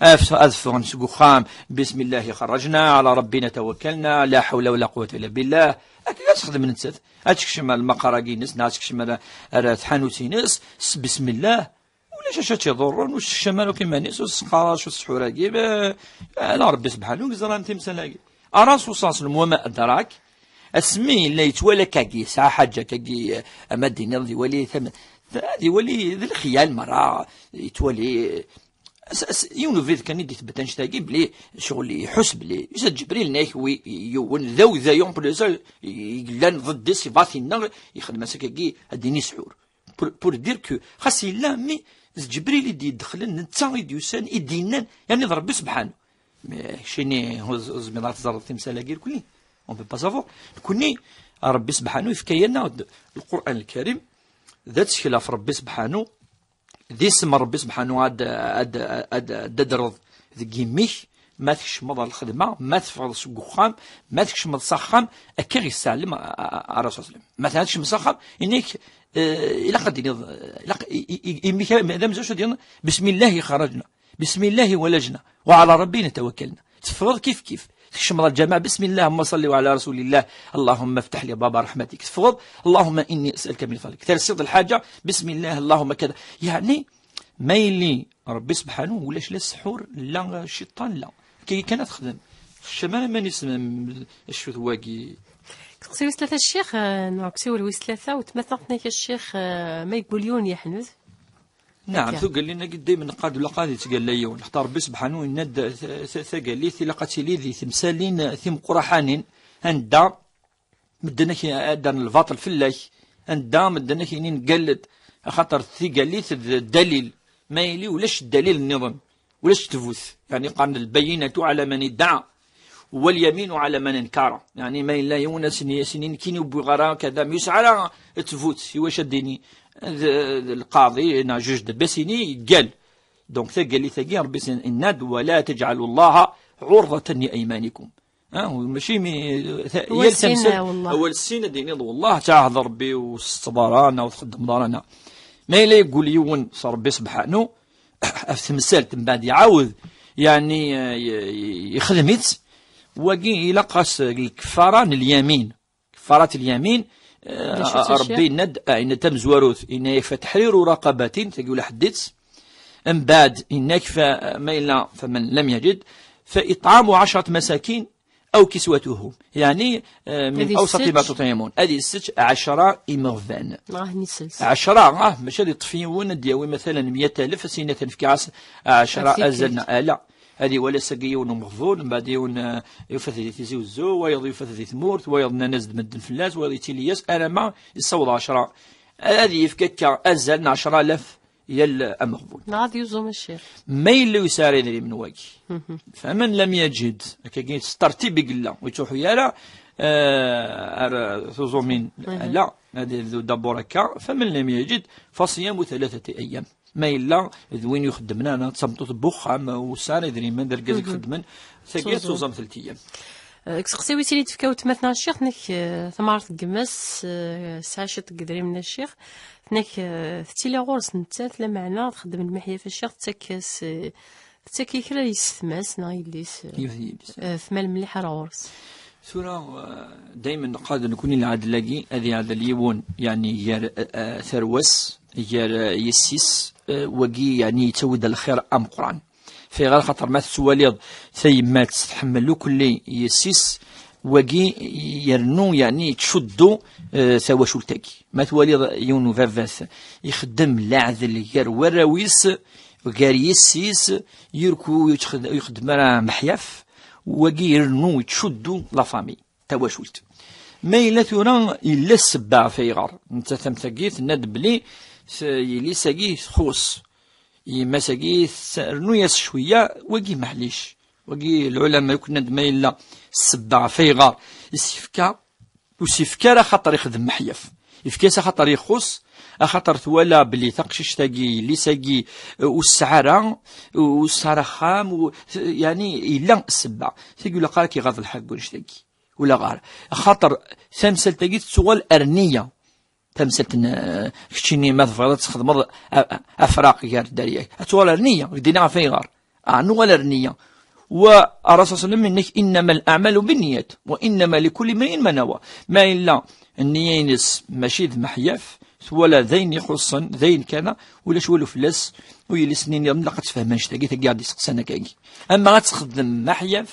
Af-, ad ffɣen seg uxxam, بسم الله خرجنا، على ربنا توكلنا، لا حول ولا قوة إلا بالله. Akka i as-xedmen nettat. Ad tekcem ar lmaqar-agi-ines, neɣ ad tekcem ar, ar tḥanut-ines, s بسم الله. Ulac acu ad tt-iḍurren, ur tessekcam ara akk iman-is, ur tesseqar acu ssḥur-agi, ma, ala Ṛebbi sebḥanu i yeẓran timsal-agi. Ṛṛasul ṣalla Llahu ɛalayhi wa sallam, وما أدراك, asmi yella yettwali akkagi, yesɛa ḥaǧa akkagi, ama d-tiniḍ ad iwali tam-, ad iwali d lxiyal merra, yettwali, s-, s-, yiwen ubrid kan i d-ithebbat annect-agi, bli ccɣel iḥuss bli, yusa-d Ǧebril, yenna-yak wi yiwen, d awday en plus, i yellan ḍedd-is, i batin-nneɣ, yexdem-as akkagi, ad d-yini ssḥur. Pour, pour dire que, xas yella, mi d Ǧebril i d-yedxlen, netta i d-yusan, i d-yennan, yeɛni d Ṛebbi sebḥanu. Mais keččini, ur, ur tezmireḍ ad teẓreḍ timsal-agi irkelli. On peut pas savoir. Nekni, Ṛebbi sebḥanu yefka-yaneɣ-d Lqur'an Lkarim, d ttkel ɣef Ṛebbi sebḥanu, d isem n Ṛebbi subḥanu ad, ad, ad, ad d-tadreḍ deg yimi-k, ma tkecmeḍ ɣer lxedma, ma teffɣeḍ seg uxxam, ma tkecmeḍ s axxam, akka i yesseɛlem a, a, a, Ṛṛasul sallam. Matalan ad tkecmeḍ s axxam, ini-k, eh, ilaq ad d-tiniḍ, eh, ilaq, i, i, i, imi-k d amezwaǧ ad d-tiniḍ, "Bismillahi xarajna, bismillahi walajna, wa ɛla Ṛebbi natawakkalna." Teffɣeḍ kif kif. Tkecmeḍ lǧameɛ, "Bismillah, Allahumma salli wa ɛla Rasulillah, Allahumma ftah li baba raḥmatik." Teffɣeḍ, "Allahumma inni as'aluka min fadlik." Tersiḍ lḥaǧa, "Bismillah, Allahumma kada." Yeɛni, ma yili Ṛebbi subḥanu, ulac la ssḥur, la cciṭan, la. Akka kan ad texdem. Txeccem ara iman-is, m-, acu d wagi. Seqsi wis tlata a ccix, eh, neɣ seqsi wis tlata, weltma-tneɣ tenna-k a ccix, eh, ma yeggul yiwen yeḥnud. Naɛam, akka. Tugalin-agi daymen neqqar-d ur ilaq ad yettgalla yiwen. Xaṭer Ṛebbi subḥanu yenna-d, t-, t-, tagallit ilaq ad tili di temsalin timeqqraḥanin, anda medden ak-, ad ddren lbaṭel fell-ak, anda medden ak-inin gall-d, axaṭer tigallit d ddalil, ma yili ulac ddalil nniḍen, ulac ttbut, yeɛni qqaren lbayyinatu ɛala man iddaɛa, walyaminu ɛala man ankara, yeɛni ma yella yiwen ad sen-, ad sen-yini nekkini ur wwiɣ ara kada, mi ur yesɛi ara ttbut, i wacu ad d-yini, d, d lqaḍi neɣ juge de paix ad s-yini yeggal. Donc tagallit-agi Ṛebbi s-, yenna-d, "Wala teǧɛalu Llaha ɛurḍatan li aymanikum." Ah, mačči mi, ta-, awal yal sin, tamsalt, ah, wallah. Awal sin ad d-tiniḍ, "Wellah, tɛahdeḍ Ṛebbi ur tsetteḍ ara, neɣ ur txeddmeḍ ara, neɣ." Ma yella yeggul yiwen s Ṛebbi subḥanu, ɣef temsalt, mbeɛd iɛawed, yeɛni, eh, y-, y-, yexdem-itt, wagi ilaq-as lkeffara n lyamin. Keffarat lyamin, eh, d acu-tt, a Ṛebbi Ccix? Yenna-d, ah, yenna-d tamezwarut, yenna-yak, "Fa teḥriru raqabatin", tagi ula ḥedd-itt. Mbeɛd, yenna-k, fa-, ma yella, "Faman lam yajid, fa iṭɛamu ɛecrat masakin, aw kiswatuhum." Yeɛni, eh, min awsati ma tuṭɛimun. Ad yessečč ɛecra imeɣban. Neɣ ad ten-isels. Ɛecra, ah, mačči ad yeṭṭef yiwen, ad d-yawi, matalan, meyya alef, ad s-yini, "Atan fkiɣ-as ɛecra." Ɣef tikkelt. Azal n ala. Ad iwali ass-agi yiwen umeɣbun, mbeɛd yiwen, eh, yufa-t di Tizi Wezzu, wayeḍ yufa-t di tmurt, wayeḍ nnan-as-d medden fell-as, wayeḍ yettili-yas, alamma yessaweḍ ɛecra. Ad yefk akka azal n ɛecra alaf yal ameɣbun. Neɣ ad yuẓum a ccix. Ma yella ur yesɛi ara idrimen wagi. Mhm. Faman lam yajid, akkagi s tertib i yella, ur yettruḥu ara, eh, ar tuẓumin, mhm, ala, ad d-, d'abord akka, faman lam yajid, fa siyamu thalathati ayyam. Ma yella d win ixeddmen, ana d tameṭṭut n wexxam, ur sɛan idrimen, d argaz i, mhm, ixeddmen, tagi ad tuẓum. Tuẓum telt ayyam. Eh, deg useqsi wis sin i d-tefka weltma-tneɣ a ccix, tenna-k, eh, tamɣart n yemma-s, eh, tesɛa ciṭ n yedrimen a ccix, tenna-k, eh, tettili ɣur-s nettat, lameɛna txeddem lmiḥyaf a ccix, tettak-as, eh, tettak-ak kra i yessetma-s neɣ yelli-s, eh, yiwet n yelli-s, eh, tmal mliḥ ar ɣur-s. Tura, eh, daymen neqqar-d nekkni lɛadel-agi ad iɛdel yiwen, yeɛni gar, eh, eh, tarwa-s, gar, eh, yessi-s, eh, wagi, yeɛni, yettawi-d lxir ameqqran. Fiɣer xaṭer ma tettwaliḍ tayemmat tḥemmel ukelli yessi-s, wagi yernu, yeɛni, yettcuddu, eh, tawacult-agi. Ma twaliḍ yiwen ubabat ixeddem leɛdel gar warraw-is, gar yessi-s, yurku ur yexd-, ur ixeddem ara meḥyaf, wagi irennu yettcuddu la famille, tawacult. Ma yella tura, yella ssebba ɣef ayɣer. Netta tamemt-agi tenna-d belli s-, yelli-s-agi txuṣ. Yemma-s-agi tess-, rnu-yas cwiya, wagi maḥlic. Wagi lɛulama akk nnan-d ma yella ssebba ɣef ayɣer i s-yefka, ur s-yefka ara axaṭer ixdem meḥyaf. Yefka-yas axaṭer ixuṣ, axaṭer twala belli taqcict-agi, yelli-s-agi, ur tesɛi ara, ur tesɛi ara axxam, u-, yeɛni yella ssebba. Tagi ula qqar-ak iɣaḍ lḥal deg wannect-agi. Ula ɣar. Axaṭer tamsalt-agi tettuɣal ar nniya. Tamsalt n, eh, keččini ma tebɣiḍ ad txedmeḍ a-, a-, afraq gar dderya-k, ad tuɣal ar nniya, deg dina ɣef ayɣer. Ah, nuɣal ar nniya. Wa Ṛṛasul sallam yenna-k, "Innama al-a'malu binniyat, wa innama likulli imri'in ma nawa." Ma yella nniya-ines mačči d meḥyaf, twala d ayen ixuṣṣen, d ayen kana, ulac walu fell-as, u yelli-s-nni nniḍen ilaq ad tefhem annect-agi, tagi ad d-iseqsan akkagi. Ama ad txeddem meḥyaf,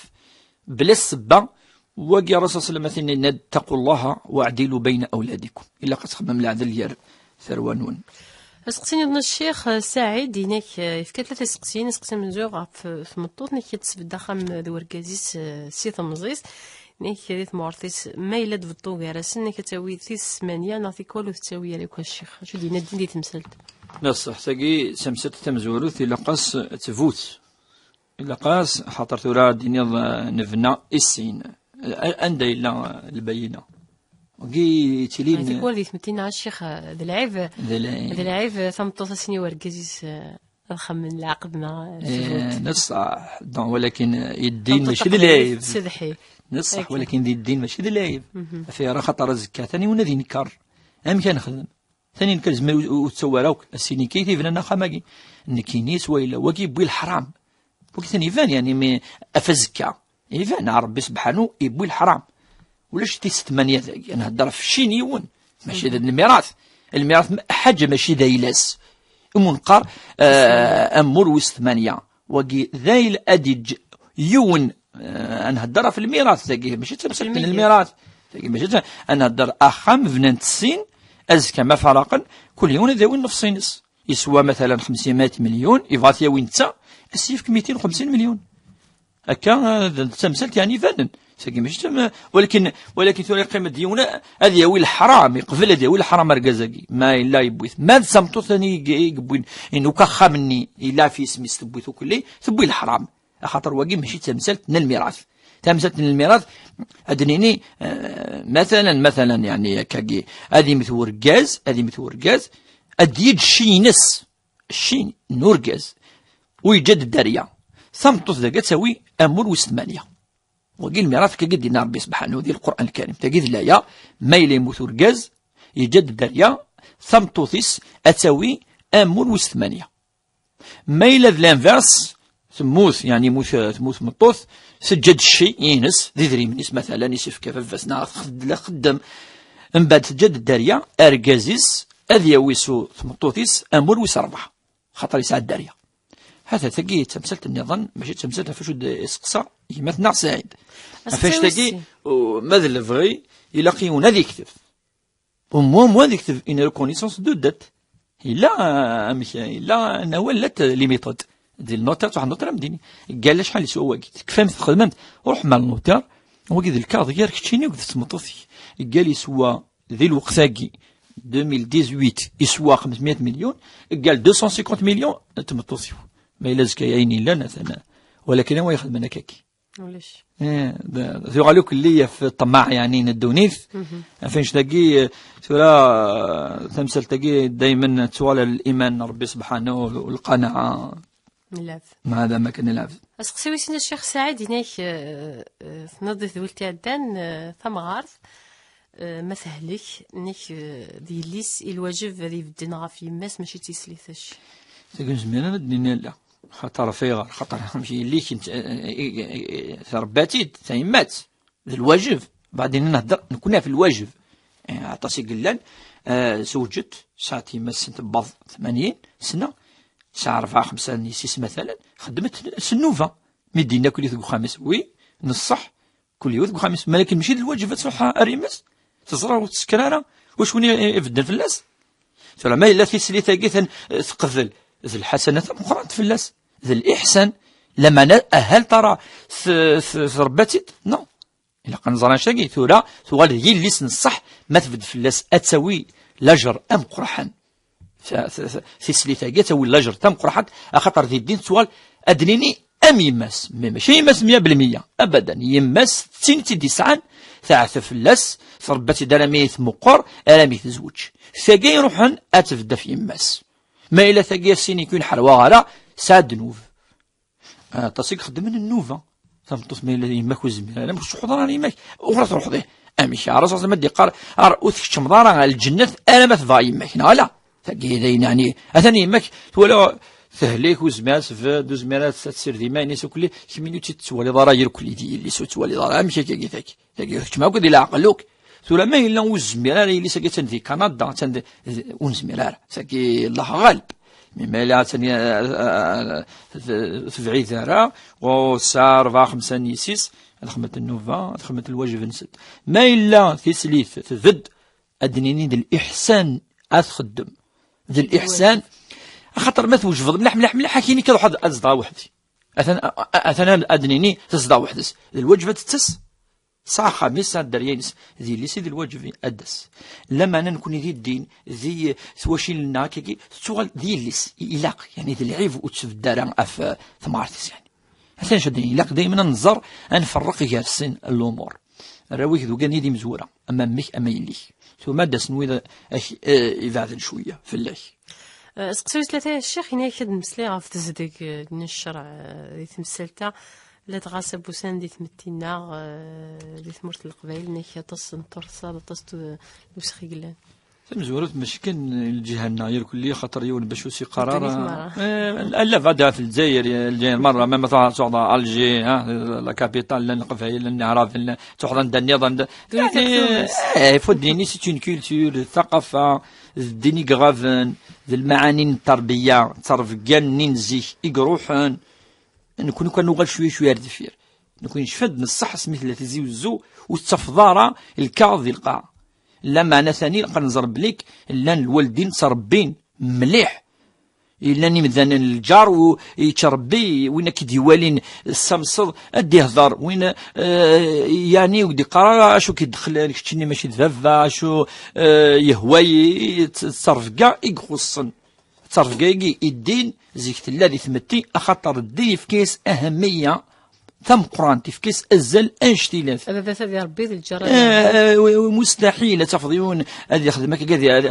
bla ssebba, wagi Ṛṛasul sallam a tin yenna-d, "Ttaqu Llaha waɛdilu bayna awladikum." Ilaq ad txemmem leɛdel gar tarwa-nwen. Aseqsi-nniḍen a Ccix, eh, Saɛid, inek, eh, yefka tlata iseqsiyen, aseqsi amenzu ɣef, eh, tmeṭṭut, nek ad tesbedd axxam d wergaz-is, eh, si temẓi-s, nek di tmurt-is, ma yella-d beṭṭu gar-asen, nek ad tawi tis smanya neɣ tikwal ur tettawi ara akk a Ccix. Acu d-yenna ddin di temsalt? D ṣṣeḥ, tagi d tamsalt tamezwarut, ilaq-as ttbut. Ilaq-as, xaṭer tura ad d-tiniḍ, eh, nebna i sin. A-, anda yella, eh, lbayina? Wagi yettilin. Tikwal di tmetti-nneɣ a ccix, d lɛib. D lɛib. D lɛib, tameṭṭut ad s-tini i urgaz-is, ad xemmen lɛaqed neɣ sbut. Neṣṣaḥ. Donc, walakin yeddin mačči d lɛib. Neṣṣaḥ, walakin di ddin mačči d lɛib. Afayar axaṭer azekka tani win ad yenker. Amek ad nexdem? Tani nekk zmer ur ttawi ara akk, ass-ini kan i t-ibnan axxam-agi. Nekkini s wayla, wagi yewwi leḥram. Wagi tani iban, yani, mi af azekka. Iban, Ṛebbi sebḥanu yewwi leḥram. Ulac tis tmanya dagi, ad nhedder ɣef cci n yiwen. Mačči d lmirat. Lmirat m-, ḥaǧa mačči d ayla-s. Umi neqqar, eh, amur wis tmanya. Wagi d ayla ad yeǧǧ yiwen, eh, ad nhedder ɣef lmirat, tagi mačči d tamsalt n lmirat. Tagi mačči d, ad nhedder axxam bnan-t sin, azekka ma faraqen, kul yiwen ad yawi nnefs-ines. Yeswa, matalan, xemsin milyun, yebɣa ad t-yawi netta, ad s-yefk mitin u xemsin milyun. Akka, eh, d, d tamsalt, yani, ibanen. Tagi mačči d tam-, walakin, walakin tura yeqqim-d yiwen ad yawi leḥram, yeqbel ad yawi leḥram argaz-agi. Ma yella yewwi-t. Ma d tameṭṭut-nni i, i yewwin, inu akk axxam-nni, yella ɣef yisem-is tewwi-t ukelli, tewwi leḥram. Axaṭer wagi mačči d tamsalt n lmirat. Tamsalt n lmirat, ad d-nini, eh, matalan, matalan, yani, akkagi, ad yemmet urgaz, ad yemmet urgaz, ad d-yeǧǧ cci-ines. Cci n urgaz, u yeǧǧa-d dderya. Tameṭṭut dagi ad tawi amur wis tmanya. Wagi lmirat akka i d-yenna Ṛebbi sebḥanu di Lqur'an Lkarim. Tagi d laya, ma yella yemmut urgaz, yeǧǧa-d dderya, tameṭṭut-is ad tawi amur wis tmanya. Ma yella d l'inverse, temmut, yani yemmut, temmut tmeṭṭut, teǧǧa-d cci ines, d idrimen-is, matalan, i s-yefka baba-s neɣ txed-, la txeddem. Mbeɛd teǧǧa-d dderya, argaz-is ad yawi s tmeṭṭut-is amur wis ṛebɛa, xaṭer yesɛa dderya. Hata tagi d tamsalt nniḍen, mačči d tamsalt ɣef wacu d-iseqsa gma-tneɣ Saɛid. Ɣef annect-agi, u-, ma d lebɣi, ilaq yiwen ad yekteb. Au moins, au moins ad yekteb une reconnaissance de dette. Yella, euh, amek, yella un awal, la, les méthodes. Di le notaire, tṛuḥ notaire, am dini. Qal acḥal yeswa wagi. Tekfam txedmem, ruḥem ar le notaire. Wagi d lkaɣeḍ gar keččini akked tmeṭṭut-ik. Qal yeswa di lweqt-agi, deux mille dix-huit, yeswa xemsmya milyun, qal deux cent cinquante millions n tmeṭṭut-iw. Ma yella azekka ayen yellan, atan. Walakin anwa ixedmen akkagi? Ulac. Eh, d-, tuɣal akk lli ɣef ṭṭmaɛ, yani, n ddunit. Ɣef annect-agi, eh, tura, eh, tamsalt-agi daymen tuɣal liman n Ṛebbi sebḥanu, u lqanaɛa. N lɛebd. Ma hada ma kan lɛebd. Aseqsi wis sin a Ccix Saɛid, inak, eh, eh, tenniḍ di tedwilt iɛeddan, eh, tamɣart, eh, ma tehlek, inak, eh, d yelli-s i lwajeb ad ibedden ɣef yemma-s, mačči d tislit, acci. Tagi nezmir ad d-nini ala. Xaṭer ɣef ayɣer? Xaṭer amek yelli-k n-, eh, eh, eh, eh, tṛebba-tt-id tayemmat. D lwajeb. Baɛdin nehder nekkni ɣef lwajeb. Eh, aṭas i yellan, eh, zewǧet, sɛant yemma-s n tebbaḍ tmanyin sna, sɛa rebɛa xemsa n yessi-s matalan, xeddmet s nnuba. Mi d-yenna kulli deg uxxam-is, wi, neṣṣeḥ, kulli yiwet deg uxxam-is. Malakin mačči d lwajeb ad tṛuḥ ar yemma-s. Teẓra ur tesker ara, wacu win i, i ibedden fell-as? Tura ma yella tislit-agi ten-, teqbel, d lḥasana tameqqrant fell-as, d liḥsan, lameɛna ahal tara t-, t-, tṛebba-tt-id? Non. Ilaq ad nẓer annect-agi, tura tuɣal d yelli-s n ṣṣeḥ, ma tbedd fell-as ad tawi lajer ameqqraḥen. Ta-, ta-, ta-, tislit-agi ad tawi lajer tameqqraḥent, axaṭer di ddin tuɣal ad d-nini am yemma-s, mais mačči yemma-s mya belmya, abadan, yemma-s d tin i tt-id-yesɛan, teɛteb fell-as, tṛebba-tt-id armi tmeqqer, armi tezweǧ. Tagi iruḥen ad tbedd ɣef yemma-s. Ma yella tagi a sin-ik ur nḥerwa ara, tesɛa ddnub. Aṭas i ixeddmen nnuba. Tameṭṭut ma yella yemma-k ur tezmir ara, ma tcuḥḥuḍ ara yemma-k, uɣur ad truḥeḍ, ih? Amek ara ẓer ma d-iqqar, ar ur tkeččmeḍ ara ar lǧennet ara ma tebɣa yemma-k, neɣ ala? Tagi d ayen, yeɛni, atan yemma-k twala tehlek, ur tezmir ad tbedd, ur tezmir ad, ad tessired iman-is, ukli, kemmini ur tt-tettwaliḍ ara, irkelli d yelli-s ur tettwaliḍ ara, amek akka, tagi, tagi, tagi, keččem akk di leɛqel, uk. Tura ma yella ur nezmir ara, yelli-s-agi attan di Kanada, attan di, di, ur nezmir ara. Tagi, Allah ɣaleb. Mi ma yella attan, eh, eh, eh, tebɛid ara, u tesɛa rebɛa xemsa n yessi-s, ad xedment nnuba, ad xedment lwajeb-nsent. Ma yella tislit tbedd, ad d-nini d liḥsan ad txeddem. D liḥsan, axaṭer ma twejbeḍ mliḥ, mliḥ, mliḥ, akini kan ruḥ ad, ad zedɣeɣ weḥd-i. Atan, a-, a-, atan ad, ad d-nini tezdeɣ weḥd-s. D lwajeb ad tettes? Tesɛa axxam-is, tesɛa dderya-ines, d yelli-s i d lwajeb ad d-tas. Lameɛna nekkni di ddin, di twacil-nneɣ akkagi, tettuɣal d yelli-s, i-, ilaq, yani d lɛib ur tt-tbedd ara ɣef, eh, temɣart-is, yani. Atan acu ad d-nini, ilaq daymen ad nẓer, ad nferreq gar sin n lumuṛ. Arraw-ik d ugan i d imezwura, ama mmi-k ama yelli-k. Tumad-asen wid ak, eh, ibeɛden cwiya fell-ak. Eh, seqsi wis tlata, a Ccix, ini-ak ad d-nemmeslay ɣef tezdeg, eh, n ccreɛ, eh, di temsalt-a, ladɣa s abusan di tmetti-nneɣ, eh, di tmurt n Leqbayel, ini-ak aṭas n tursaḍ, aṭas n tu-, n usexi yellan. Tamezwarut mačči kan lǧiha-nneɣ irkelli, xaṭer yiwen bac ur s-iqqar ara. Ddunit merra. Eh, ala bada ɣef Lezzayer, Lezzayer merra, ma ma tuɣ-, tuɣeḍ Alger, ha, la capitale, llan Leqbayel, llan Iɛraben, llan, tuɣeḍ anda nniḍen, da. Ddunit akk tumes. Eh, il faut d-nini, c'est une culture, d ttaqafa, d ddin i iɣaben, d lmaɛani n tterbiya, d ttrebga-nni n zik i iruḥen. Nekni kan nuɣal cwiya cwiya ar deffir. Nekni necfa-d n ṣṣeḥ asmi tella Tizi Wezzu, ur tettafeḍ ara lkaɣeḍ di lqaɛa. Lameɛna tani ilaq ad nẓer belli llan lwaldin ttrebbin mliḥ. Llan imdanen n lǧar u yettrebbi, win akka d-iwalin tessamseḍ ad d-ihder, win, eh, yani ur k-d-iqqar ara acu k-id-dexlen, keččini mačči d baba, acu, eh, yehwa-yi, d ttrebga i ixuṣṣen. Ttrebga-agi i ddin zik tella di tmetti, axaṭer ddin yefka-yas ahammiya tameqqrant, yefka-yas azal anect-ilat. Ababat ad irebbi d lǧar ad irebbi. Eh, eh, mustaḥil ad tafeḍ yiwen ad yexdem akka, ad, ad,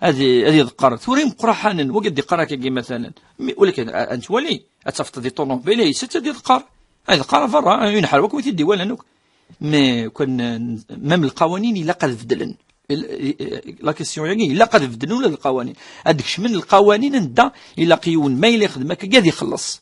ad, ad yeḍqer. Tura imeqqraḥanen, wagi ad d-iqqar akkagi, matalan. Mi, walakin, a, a nettwali, ad tafeḍ di ṭunubil, yesset ad yeḍqer. Ad yeḍqer berra, yenḥer wakk wid i d-iwalan akk. Mais, kan, même lqawanin ilaq ad beddlen. Il-, i-, i-, la question-agi, ilaq ad beddlen ula d lqawanin. Ad d-kecmen lqawanin anda ilaq yiwen ma yella yexdem akka, ad ixelleṣ.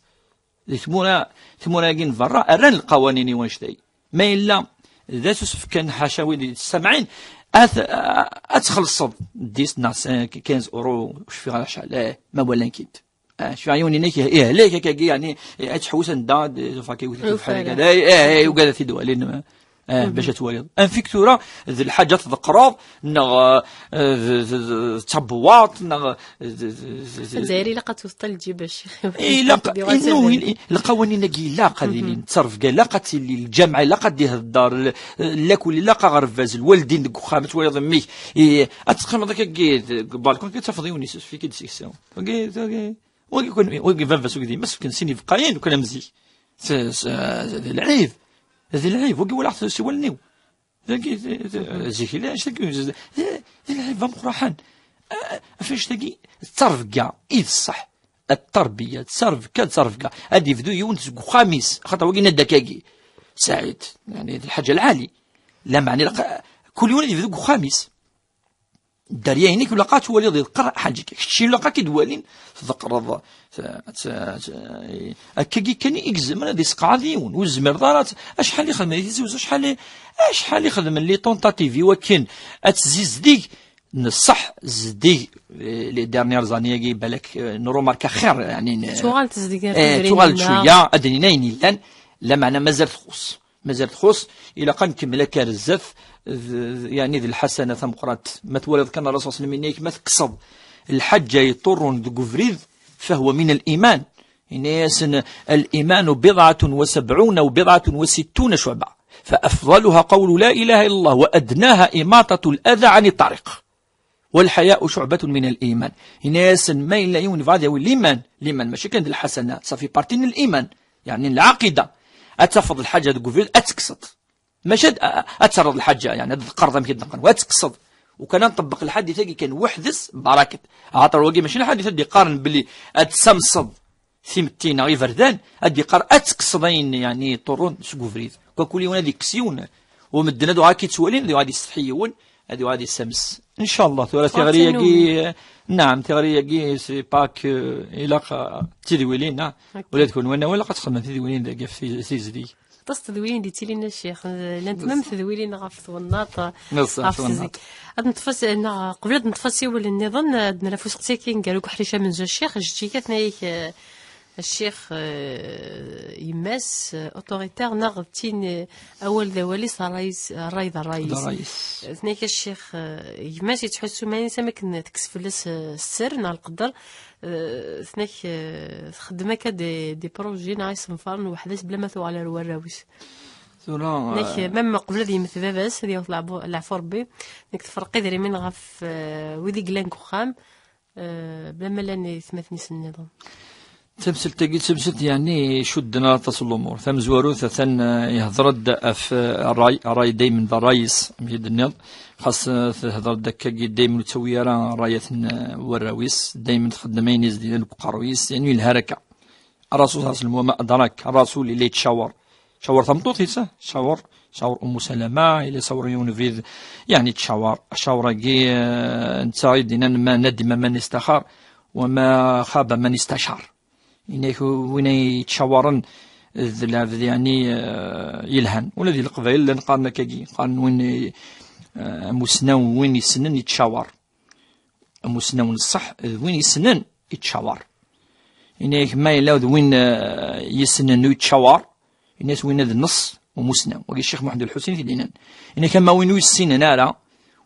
Di tmura, tmura-agi n berra, rran lqawanin i wanect-agi. Ma yella d asusef kan, ḥaca wid yettsamɛin, ad, ad txellṣeḍ dix neɣ quinze euros, ur cfiɣ ara acḥal, eh, ma walan-k-id. Ah, cfiɣ yiwen inek ihlek akkagi, yani, eh, ad tḥewwes anda, d-, d-, fakki wid Ufala. Tebḥer, eh, eh, eh, ugad ad t-id-walin, eh, bac ad twaliḍ. Anfik tura, d lḥaǧa tḍeqqreḍ, neɣ, eh, d, d, d, d tabewwaṭ, neɣ, d, d, d, d, Azzayri ilaq ad tewteḍ lǧib, a ccix. Ilaq, Ad yuɣal s inu, azal. Il-, lqawanin-agi ilaq ad ilin, ttrebga ilaq ad tili, lǧameɛ ilaq ad ihedder, l-, lakul ilaq aɣerbaz, lwaldin deg uxxam, ad twaliḍ mmi-k, i, ad teqqimeḍ akkagi deg balkun, ad tafeḍ yiwen yessusef-ik-id seg-s. Wagi, wagi, wagi kan, wagi baba-s, wagi d yemma-s, fken sin ibeqqayen, kan am zik. S-, s-, d lɛib. D lɛib, wagi walaɣ-t s wallen-iw. Dagi, d, d, zik, la, d, d, d lɛib ameqqraḥan. Ah, ɣef annect-agi, d ttrebga i d ṣṣeḥ. Ttrebga, d ttrebga, d ttrebga. Ad yebdu yiwen seg uxxam-is, axaṭer wagi nadda akkagi. Saɛid, yani, d lḥaǧa lɛali. Lameɛna ilaq, kul yiwen ad yebdu deg uxxam-is. Dderya-inek ilaq ad twaliḍ iḍeqqer ḥaǧa-k. Kečč ilaq ad k-id-walin tḍeqqreḍ. T-, t-, t-, akkagi kan i izemren ad isqeɛɛed yiwen. Ur tezmireḍ ara ad, acḥal i xedmen di Tizi Wezzu, acḥal i, acḥal i xedmen les tentatives i wakken ad tzizdeg. N ṣṣeḥ, zeddig, eh, les dernières années-agi, balak, eh, nrumarka xir, yani, n-, Tuɣal tezdeg ar eh, tudrin-nneɣ. Tuɣal-d cwiya, ad d-nini ayen yellan, lameɛna mazal txuṣṣ. Mazal txuṣṣ, ilaq ad nkemmel akka ar zdat, d, d, yani d lḥasana tameqqrant. Ma twaliḍ kan Ṛṛasul ṣalla Llahu ɛalayhi wa sallam yenna-yak, ma tekkseḍ lḥaǧa yeṭṭurrun deg ubrid, فهو من الإيمان. Yenna-yasen, الإيمان بضعة وسبعون أو بضعة وستون شعبة، فأفضلها قول لا إله إلا الله وأدناها إماطة الأذى عن الطريق. والحياء شعبة من الإيمان. Yenna-yasen, ma yella yiwen yebɣa ad yawi liman, liman mačči kan d lḥasana, ça fait partie n liman, yani n lɛaqida. Ad tafeḍ lḥaǧa deg ubrid, ad tekkseḍ. Mačči ad, ad terreḍ lḥaǧa, yani ad tqerḍ amek i d-neqqen, ad tekkseḍ. Ukan ad nṭebbeq lḥadit-agi kan weḥd-s, baraket. Axaṭer wagi mačči lḥadit ad d-iqqaren belli ad tessamseḍ timetti neɣ iberdan, ad d-iqqar ad tekkseḍ ayen, yani, yeṭṭurrun seg ubrid. Kakul yiwen ad ikkes yiwen, u medden ad uɣal k-ittwalin, ad yuɣal ad yessetḥi yiwen, ad yuɣal ad yessames. Ncallah, tura tiɣri-agi, naɛam, tiɣri-agi, c'est pas que ilaq, uh, d tidwilin, ah. Ok. Ula d kunwi, nawa ilaq ad txedmem tidwilin dagi ɣef ti-, tizdeg. Aṭas n tedwilin d-yettilin, a ccix. Llant même tedwilin ɣef twennaḍt, ɣef twennaḍt. Ad neṭṭef as-, neɣ qbel ad neṭṭef asiwel nniḍen, ad nerr ɣef useqsi-agi n Garug Uḥric amenzu, a ccix, ječčik atnayik, eh, a ccix, eh, yemma-s, eh, autoritaire neɣ d tin, eh, awal d awal-is, ṛṛay-is, ṛṛay d ṛṛay-is. D ṛṛay-is. Atnayik a ccix, eh, gma-s yettḥussu iman-is am akken tekkes fell-as, eh, sser neɣ lqedder, eh, tnak, eh, txeddem akka des, des projets neɣ isenfaren weḥd-s bla ma tuɣal ar warraw-is. Tura, nek, eh, même qbel ad yemmet baba-s, ad yaweḍ leɛbu-, leɛfu Rebbi, nek tefreq idrimen ɣef, eh, wid i yellan deg uxxam, eh, bla ma llan yetmaten-is nniḍen. Tamsalt-agi d tamsalt, yeɛni, icudden aṭas n lumuṛ. Tamezwarut, atan, eh, ihḍer-d ɣef, eh, ṛṛay, ṛṛay daymen d ṛṛay-is, amek i d-tenniḍ. Xas, eh, tehḍer-d akkagi, daymen ur ttawi ara ṛṛayat n, eh, warraw-is, daymen txeddem ayen i s-d-yenna deg uqerruy-is, yeɛni, yelha akka. Ṛṛasul ṣalla Llahu ɛalayhi wa sallam, wa ma adrak, ṛṛasul yella yettcawar. Cawer tameṭṭut-is, eh? Cawer, cawer Ummu Salama, yella cawer yiwen ubrid, yeɛni, yettcawar. Cawer-agi, eh, netta i d-yennan: ma nadima man istaxar, wa ma xaba man istacar. Yenna-ak win ay yettcawaren d lɛebd, yeɛni, eh, yelhan. Ula di Leqbayel llan qqaren akkagi, qqaren win, eh, amusnaw, win yessnen yettcawar. Amusnaw n ṣṣeḥ d win yessnen yettcawar. Yenna-ak ma yella d win, eh, yessnen ur yettcawar, yenna-as win d nneṣ umusnaw. Wagi Ccix Muḥend Lḥusin i t-id-yennan. Yenna-ak ama win ur yessinen ara,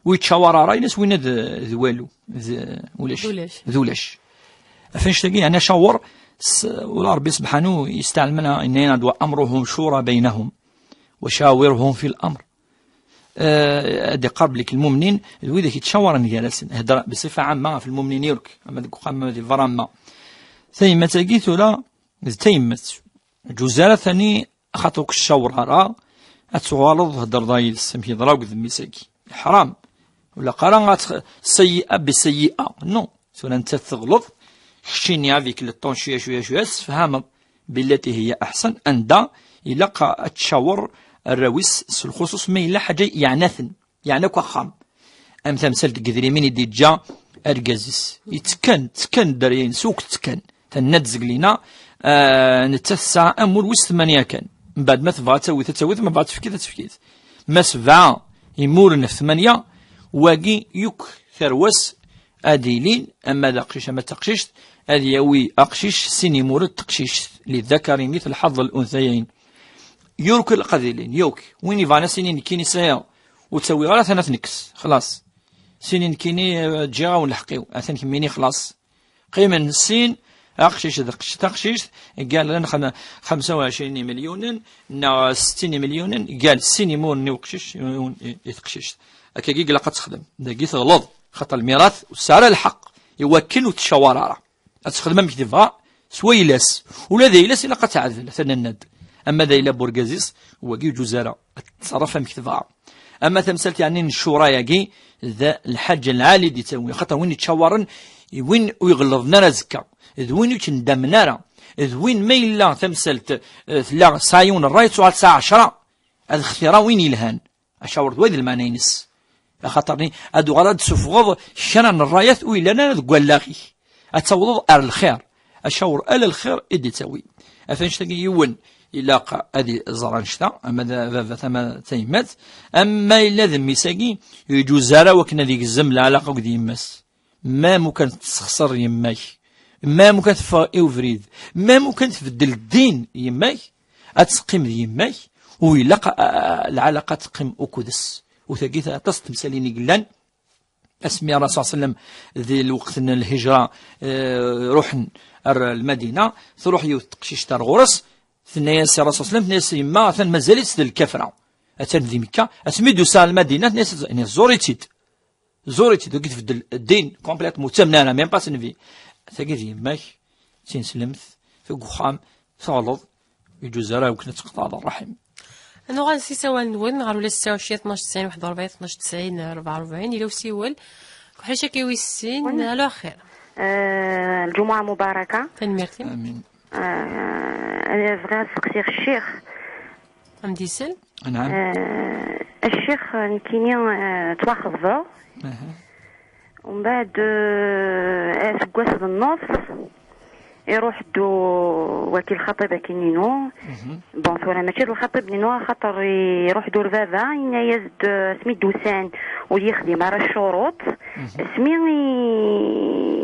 ur yettcawar ara, yenna-as win d, d walu, d ulac. D ulac. D ulac. Ɣef annect-agi, yeɛni, acawer, s-, ula Ṛebbi subḥanu yesteɛlem-aneɣ, yenna-aneɣ-d: "Wa amruhum cura baynahum, wa cawirhum fil amr." Eh, ad iqabel-ik lmumnin d widak yettcawaren gar-asen. Hedder bṣifa ɛamma ɣef lmumnin yakk, ama deg uxxam, ama di lbeṛṛa, ama. Tayemmat-agi tura d tayemmat. Ǧuz ara tani, axaṭer ur k-tcawer ara, ad tuɣaleḍ hedreḍ yid-s, amek yeḍra deg udemmis-agi. Ḥram. Ur ilaq ara ad tx-, sayyi'a bi sayyi'a. Non. Tura nettat teɣleḍ. Keččini avec le temps, cwiya, cwiya, cwiya, tessefhameḍ. Billati hiya aḥsan, anda ilaq ad tcawer arraw-is s lxuṣuṣ ma yella ḥaǧa yeɛna-ten, yeɛna akk axxam. Am tamsalt deg idrimen i d-yeǧǧa argaz-is. Yettekkan, ttekkan dderya-ines, ur k-ttekkan. Tenna-d Zeglina, ah, nettat tesɛa amur wis tmanya kan. Mbeɛd ma tebɣa ad tawi, ad tawi, ma tebɣa ad tefk, ad tefk. Ma sebɛa imuren ɣef tmanya, wagi yakk tarwa-s ad ilin, ama d aqcic, ama d taqcict, ad yawi aqcic sin imuren d teqcict, للذكر مثل حظ الأنثيين. Yakk ilaq ad ilin, yakk. Win yebɣan ad s-yini nekkini sɛiɣ, ur ttawiɣ ara, atan ad t-nekkes, xlaṣ. S-yini nekkini, eh, ǧǧiɣ-awen lḥeqq-iw, atan kemmini xlaṣ. Qqimen sin, aqcic d aqcic, taqcict, قال لنا خم-، خمسة وعشرين مليون, neɣ ستين مليون, قال sin imuren i uqcic, i, i, i teqcict. Akkagi ilaq ad texdem. Dagi teɣleḍ, xaṭer lmirat ur tesɛi ara lḥeqq, iwakken ur tcawer ara. Ad texdem amek tebɣa, s wayla-s. Ula d ayla-s ilaq ad teɛdel, atan nenna-d. Ama d ayla n urgaz-is, wagi ur iǧuz ara. Ad tettṣerref amek tebɣa. Ama tamsalt, yeɛni, n ccura-agi, d lḥaǧa lɛali i d-yettawi. Xaṭer win yettcawaren, d win ur iɣelleḍen ara azekka. D win ur yettndamen ara. D win ma yella tamsalt, eh, tella tesɛa yiwen n ṛṛay, tuɣal tesɛa ɛecṛa. Ad xtireɣ win yelhan. Acawer d way d lmeɛna-ines. Axaṭer-nni ad uɣal ad d-tessufɣeḍ kra n ṛṛayat ur yellan ara deg wallaɣ-ik. Ad tawḍeḍ ar lxir. Acawer ala lxir i d-ittawi. Ɣef annect-agi yiwen ilaq ad iẓer annect-a, ama d baba-t, ama d tayemmat, ama yella d mmi-s-agi, ur iǧuz ara wakken ad igzem lɛalaqa akked yemma-s. Même ukan tessexṣer yemma-k, même ukan teffeɣ i ubrid, même ukan tbeddel ddin yemma-k, ad teqqim d yemma-k, u ilaq, a, a, lɛalaqa ad teqqim ukud-s. U tagi ta-, aṭas n temsalin i yellan, asmi Ṛṛasul ṣalla Llahu ɛalayhi wa sallam di lweqt n lhijra, eh, ruḥen ar Lmadina, truḥ yiwet teqcict ar ɣur-s, tenna-yas i Ṛṛasul ṣalla Llahu ɛalayhi wa sallam, tenna-yas: "Yemma, atan mazal-itt d lkafra." Atan di Mekka, asmi d-tusa ar Lmadina, tenna-yas: "Ẓur-itt-id." Ẓur-itt-id, ur k-tbeddel ddin complètement, ur ttamen ara, même pas s nnbi. Tagi d yemma-k, d tineslemt, deg uxxam, teɣleḍ, ur iǧuz ara wakken ad tqeṭɛeḍ ṛṛaḥim. Ad nuɣal s isawalen-nwen ɣer ula ستة وعشرين اثناش تسعين واحد وأربعين اثناش تسعين أربعة وأربعين, yella usiwel. Uḥric akka wis sin, alo axir. Eh, lǧumuɛa mubaraka. Tanemmirt-im. Amin. Eh, bɣiɣ ad seqsiɣ ccix. Am d-isel? Anɛam. Eh, ccix, nekkini, eh, ttwaxeḍbeɣ. Aha. Umbeɛd, eh, aseggas d nneṣ, iruḥ-d u-, waki lxaṭib akkin-inu. Mhm. Bon, tura mačči d lxaṭib-inu, axaṭer iruḥ-d ur baba, yenna-yas-d, eh, asmi d-usan ur yexdim ara ccuruṭ. Mhm. Asmi i,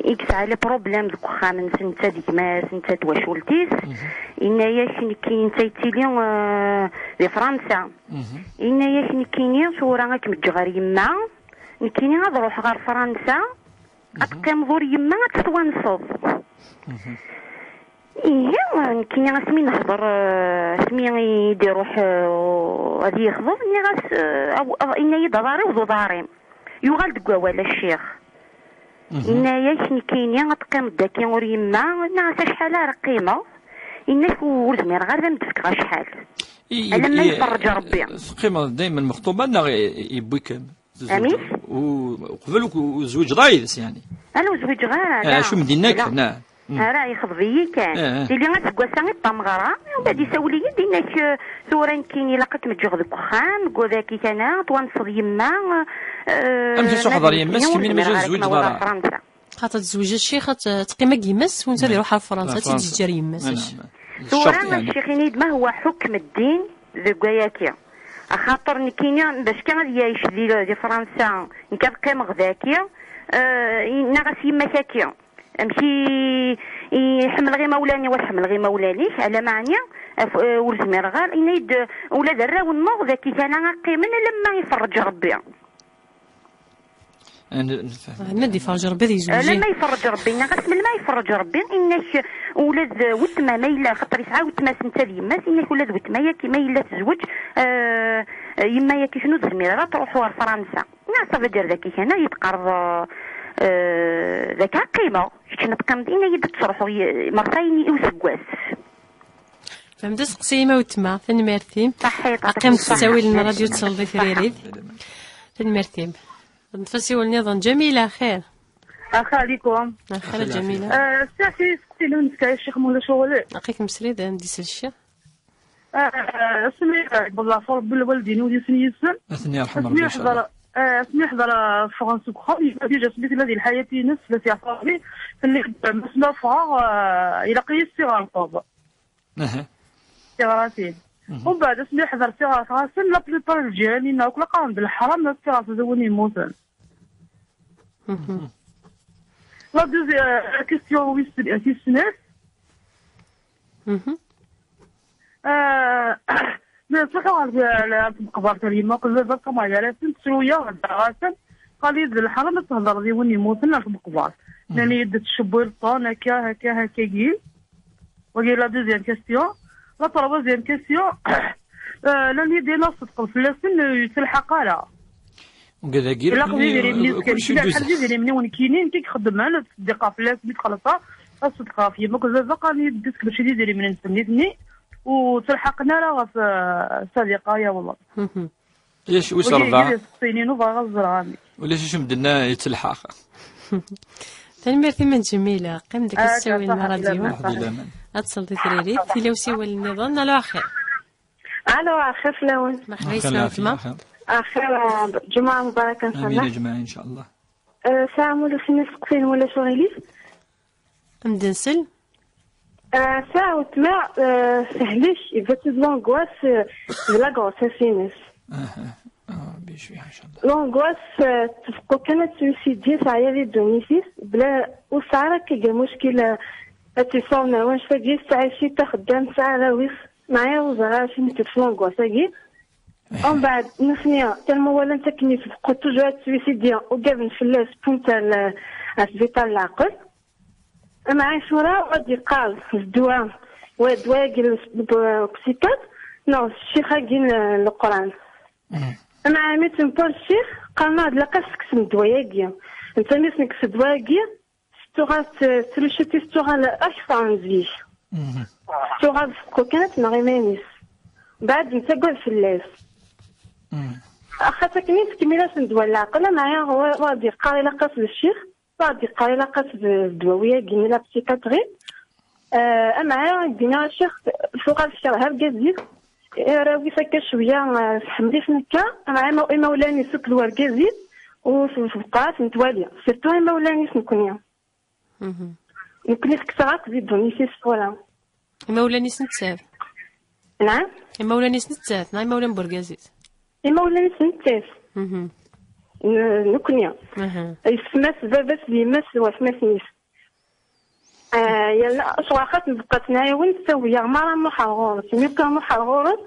i yesɛa le problème deg uxxam-nsen, netta d gma-s, netta d twacult-is, mhm, yenna-yak nekkini, netta yettili, eh, di Fransa. Mhm. Yenna-yak nekkini tura ad kem-ǧǧeɣ ɣer yemma, nekkini ad ruḥeɣ ɣer Fransa, ad, mhm, teqqimeḍ ur yemma, ad tettwanseḍ. Mhm. Ihi, nekkini asmi nehḍer, eh, asmi i d-iruḥ, eh, ad yexḍeb, nniɣ-as, eh, aw-, aw-, yenna-yi-d aḍar-iw d uḍar-im. Yuɣal deg wawal a ccix. Yenna-yak, nekkini ad teqqimeḍ daki ur yemma, nniɣ-as acḥal ara qqimeɣ, yenna-k ur zmireɣ ara ad am-d-fkeɣ acḥal. I- i- Alamma i- iferreǧ Rebbi. Teqqimeḍ daymen mexṭuba neɣ i- i- yewwi-kem? Amek? U- uqbel ur ur tezwiǧeḍ ara yid-s, yeɛni? Ala, ur zwiǧeɣ ara, Eh, la. Acu m-d-yenna-k? La. Neɛ. Mm. Ara, yexḍeb-iyi kan. Eh, eh. Tili aseggas-a i d tameɣra, u bad isawel-iyi-d, yenna-k, eh, tura nekkini ilaq ad kem-ǧǧeɣ deg uxxam, deg wadaki kan, twanseḍ yemma, eh, Amek i s-uḥeḍer yemma-s, kemmini mazal ur zwiǧeɣ ara? Xaṭer tezweǧ ccix, ad t-, teqqim ak yemma-s, u netta ad iruḥ ar Fransa, ad tt-id-yeǧǧ ar yemma-s. Tura, ccix, ini-d ma huwa ḥukm ddin deg wayaki. Axaṭer nekkini, bac kan ad yɛic di, di Fransa, nekk ad qqimeɣ daki, eh, yenna-as yemma-k aki. Amek i, i ḥemmleɣ imawlan-iw, ad ḥemmleɣ imawlan-ik, ala meɛni, af-, eh, ur zmireɣ ara. Yenna-yi-d, ula d arraw-nneɣ daki kan ad qqimen alamma iferreǧ Rebbi. N-, nfehhem. Ah, ma d-iferreǧ Rebbi ad yezweǧ. Alamma iferreǧ Rebbi, neɣ as melmi iferreǧ Rebbi, inna-k ula d weltma ma yella, xaṭer yesɛa weltma-s netta d yemma-s, inna-k ula d weltma-yaki ma yella tezweǧ, eh, yemma-yaki knu ur tezmir ara ad truḥ ɣer Fransa. Neɣ ça veut dire daki kan, ad yi-d-teqqareḍ, eh, daki ad qqimeɣ, kečč ad teqqimeḍ, inna-yi-d ad truḥeḍ, mertayen i useggas. Fehmeɣ asteqsi-im a weltma, tanemmirt-im. Ṣaḥḥit, aqqimet s ttawil n ṛṛadyu d tselḍit ririt. Tanemmirt-im. Neṭṭef asiwel nniḍen. Ǧamila, axir? Axir ɛlikum. Axir a Ǧamila. Eh, sɛiɣ kra iseqsiyen nefka i ccix ma ulac uɣilif. Aql-ikem srid, ad m-d-isel ccix. Eh, asmi, eh, belleɛ f Rebbi lwaldin-iw d yisem yis-sen. Ad ten-yerḥem Rebbi, incallah. Eh, asmi yeḥḍer, eh, ffɣen seg uxxam, yella déjà asmi tella di lḥayat-ines, tella teɛfa Rebbi, tenna-d, eh, ma asmi ffɣeɣ, eh, ilaq-iyi ssiɣerṭeḍ. Aha. Tiɣratin. Mhm. Umbeɛd asmi yeḥḍer tiɣrat ɣasen, la plupart n lǧiran-inna akk la qqaren d leḥram, la tiɣrat d win yemmuten. Mhm. La deuxième, euh, question wis, tis snat. Mhm. Euh, ma truḥeḍ ɣer, ɣer tmeqbert ar yemma akked baba, ṭṭamaɛ gar-asen, ttruyeɣ, heddeɣ-asen, qal-iyi-d d leḥram ad thedreḍ i win yemmuten ar tmeqbert. Mhm. Nnan-iyi-d tettcewwileḍ-ten, akka, akka, akka-gi. Wagi la deuxième question. La troisième question. Euh, llan yid-i la ṣedqeɣ fell-asen, ur yettelḥaq ara. Ugad-agi, ilaq d idrimen-is kan. Kullec yella lḥal d idrimen-iw nekkini, nekk i ixeddmen, ad ṣeddiqeɣ fell-asen, mi txellṣeɣ, ad ṣedqeɣ ɣef yemma akked baba, qqaren-iyi-d mačči d idrimen-nsen nitni, ur ttelḥaqen ara ɣef, euh, Sadiqa, ya Allah. Mhm. Ulac wis rebɛa. Ulac acu m-d-tenna yettelḥaq. Tanemmirt-im a Ǧamila. Qqim deg ssawil n ṛṛadyu. Ad tesleḍ i tririt. Yella usiwel nniḍen. Alo, axir. Alo, axir fell-awen. Merḥba yes-m a weltma. Axir, eh, ǧemɛa mubaraka, incallah. Amin, ǧemɛa, incallah. Eh, sɛiɣ mulus-nni iseqsiyen, ma ulac uɣilif. Ad m-d-nsel. Ah, sɛiɣ weltma, ah, tehlek, iba-tt-id l'angoisse, ah, d la grossesse-ines. Aha. Ah, Rebbi yecfi-yaɣ, incallah. L'angoisse, ah, tbeqqu kan ad twisidi, teɛya di ddunit-is, bla ur tesɛi ara akka deg lmuckil, ah, ad tt-iṣurren ar wanect-agi, tettɛici, texdem, tesɛa arraw-is, neɛya ur ẓriɣ ara acu i d l'angoisse-agi. Umbeɛd, nitni, tellement walan-tt akken tbeqqu toujours ad twisidi, ugaden fell-as, wwin-tt ar, ar sbiṭar n leɛqel. Amɛic tura ad d-yeqqar d ddwa, wa ddwa-agi n psychiatre, neɣ d ccix-agi n Leqran. Mm. Amɛic mi tt-newwi ar ccix, qqaren-aɣ-d ilaq ad tekksemt ddwa-agi. Netta mi s-nekkes ddwa-agi, s tuɣal t-, tlucit-is tuɣal akter n zik. Mhm. Tuɣal tbeqqu kan ad tneɣ iman-is. Mbeɛd nettagad fell-as. Mm. Axaṭer akken i tkemmil-asen ddwa n leɛqel, amɛic wa, wa d-yeqqar ilaq-as d ccix. Ad d-yeqqar ilaq-as d, d ddwawi-agi, la psychiatrie. Eh, amɛic i d-yenna ccix, tuɣal tkerh argaz-is, arraw-is akka cwiya, eh, tḥemmel-iten akka, amɛic ima-, imawlan-is akked wergaz-is, ur t-, tebqa ad ten-twali. Surtout imawlan-is nekni. Mhm. Nekni tekkes-aɣ akk di ddunit-is tura. Imawlan-is nettat? Naɛam? Imawlan-is nettat, neɣ imawlan n wergaz-is? Imawlan-is nettat. Mhm. N-, nekni. Aha. Yessetma-s baba-s d yemma-s d watmaten-is. Ah, yerna acuɣer xas nebqa ttnɛiwen, tawi-yaɣ mara nruḥ ar ɣur-s. Mi kan nruḥ ar ɣur-s,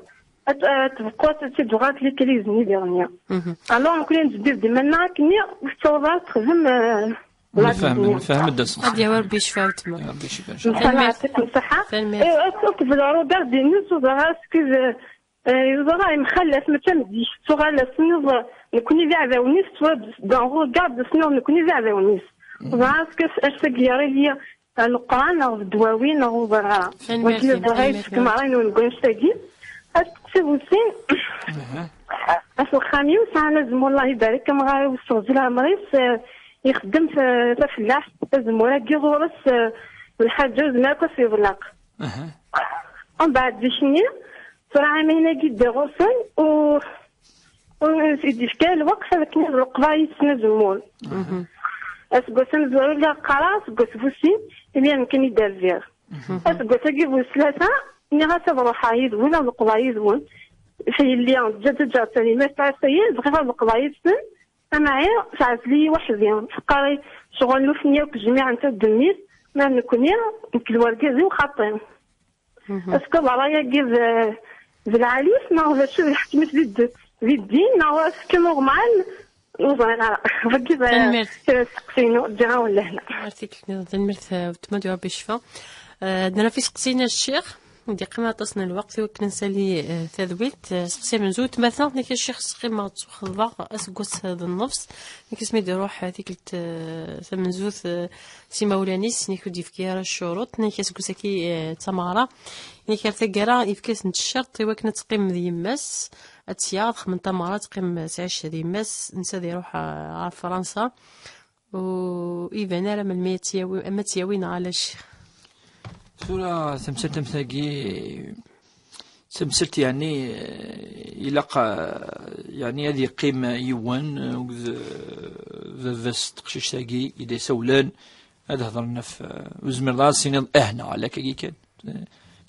ad, ad tbeqqu ad tt-id-tuɣal tlikriz-nni d-iɣenni. Mhm. Alors, nekni nettbibdi iman-nneɣ akkenni, ur tettaweḍ ara texdem, ah, Nfehhem, nfehhem-d ass-nni. Ad yawi Rebbi ccfa a weltma. Ya Rebbi ccfa, incallah. Tanemmirt. Tanemmirt. Ad, eh, ad, akked le regard-ines, ur ẓriɣ ara, excuse, eh, ur ẓriɣ ara, yemxallaf, mačči am zik, tuɣal ass-nni, nekni d iɛdawen-is, tura dans le regard, ass-nni nekni d iɛdawen-is. Ẓriɣ ass-agi yerra-yi leqran neɣ d ddwawi neɣ ur ẓriɣ ara. Wagi d ɣayes deg meɣra-inu deg wanect-agi. Asteqsi bu sin. At uxxam-iw sɛan azemmur, Allah ibarek, amɣar-iw s teɣzi leɛmer-is, eh, ixeddem ta-, tafellaḥt, azemmur-agi ɣur-s, eh, lḥaǧa ur zmireɣ akk ad s-yeḍleq. Mbeɛd zik-nni, tura ɛamayen-agi ddiɣ ɣur-sen, u, u i d-yefka lweqt ad akken ad leqḍeɣ yid-sen azemmur. Aseggas amezwaru lliɣ qqareɣ, aseggas bu sin, imir nekkini i d-rziɣ. Aseggas-agi bu tlata, nniɣ-as ad ruḥeɣ yid-wen, ad leqḍeɣ yid-wen. Yelli, ǧǧa-, ǧǧa-, ǧǧa-, tanemmirt ɣef waya, bɣiɣ ad leqḍeɣ yid-sen. Amɛi, teɛzel-iyi weḥd-i. Teqqar-iyi, ccɣel nutni akk jmiɛen taddemmit, ma nekkni, nekk d wergaz-iw xaṭi. Est-ce que ṛṛay-agi d, d lɛali-s, neɣ d acu d lḥekmet di d-, di ddin, neɣ est-ce que normal? Ur ẓriɣ ara. Wagi d, tanemmirt. Kra steqsi-inu, ǧǧiɣ-awen lehna. Ar tikkelt nniḍen, tanemmirt, eh, weltma, d Ṛebbi ccfa. Eh, ad naf isteqsiyen a ccix, d-yeqqim aṭas n lweqt i wakken ad nsali, eh, tadwilt. Eh, seqsi amenzu, weltma-tneɣ, tenna-k a ccix, sqimeɣ ttuxeḍbeɣ aseggas d nnefs, tenna-k asmi d-iruḥ, eh, tikkelt, eh, tamenzut, eh, s imawlan-is, tenna-k ur d-yefki ara ccuruṭ, tenna-k aseggas-agi, eh, d tameɣra, tenna-k ar taggara yefka-asent ccerṭ i wakken ad teqqim d yemma-s, ad tt-yaɣ, ad xedmen tameɣra, ad teqqim, ad tɛic d yemma-s, netta ad iruḥ, eh, ɣer Fransa. Ur iban ara melmi ad tt-yawi, ama ad tt-yawi neɣ ala ccix. Tura tamsalt am tagi, d tamsalt yeɛni, eh, ilaq, eh, yeɛni ad yeqqim yiwen, eh, akked, eh, baba-s n teqcict-agi i d-isawlen, ad hedren ɣef, eh, ur tezmireḍ ara ad tiniḍ ih neɣ ala, akkagi kan.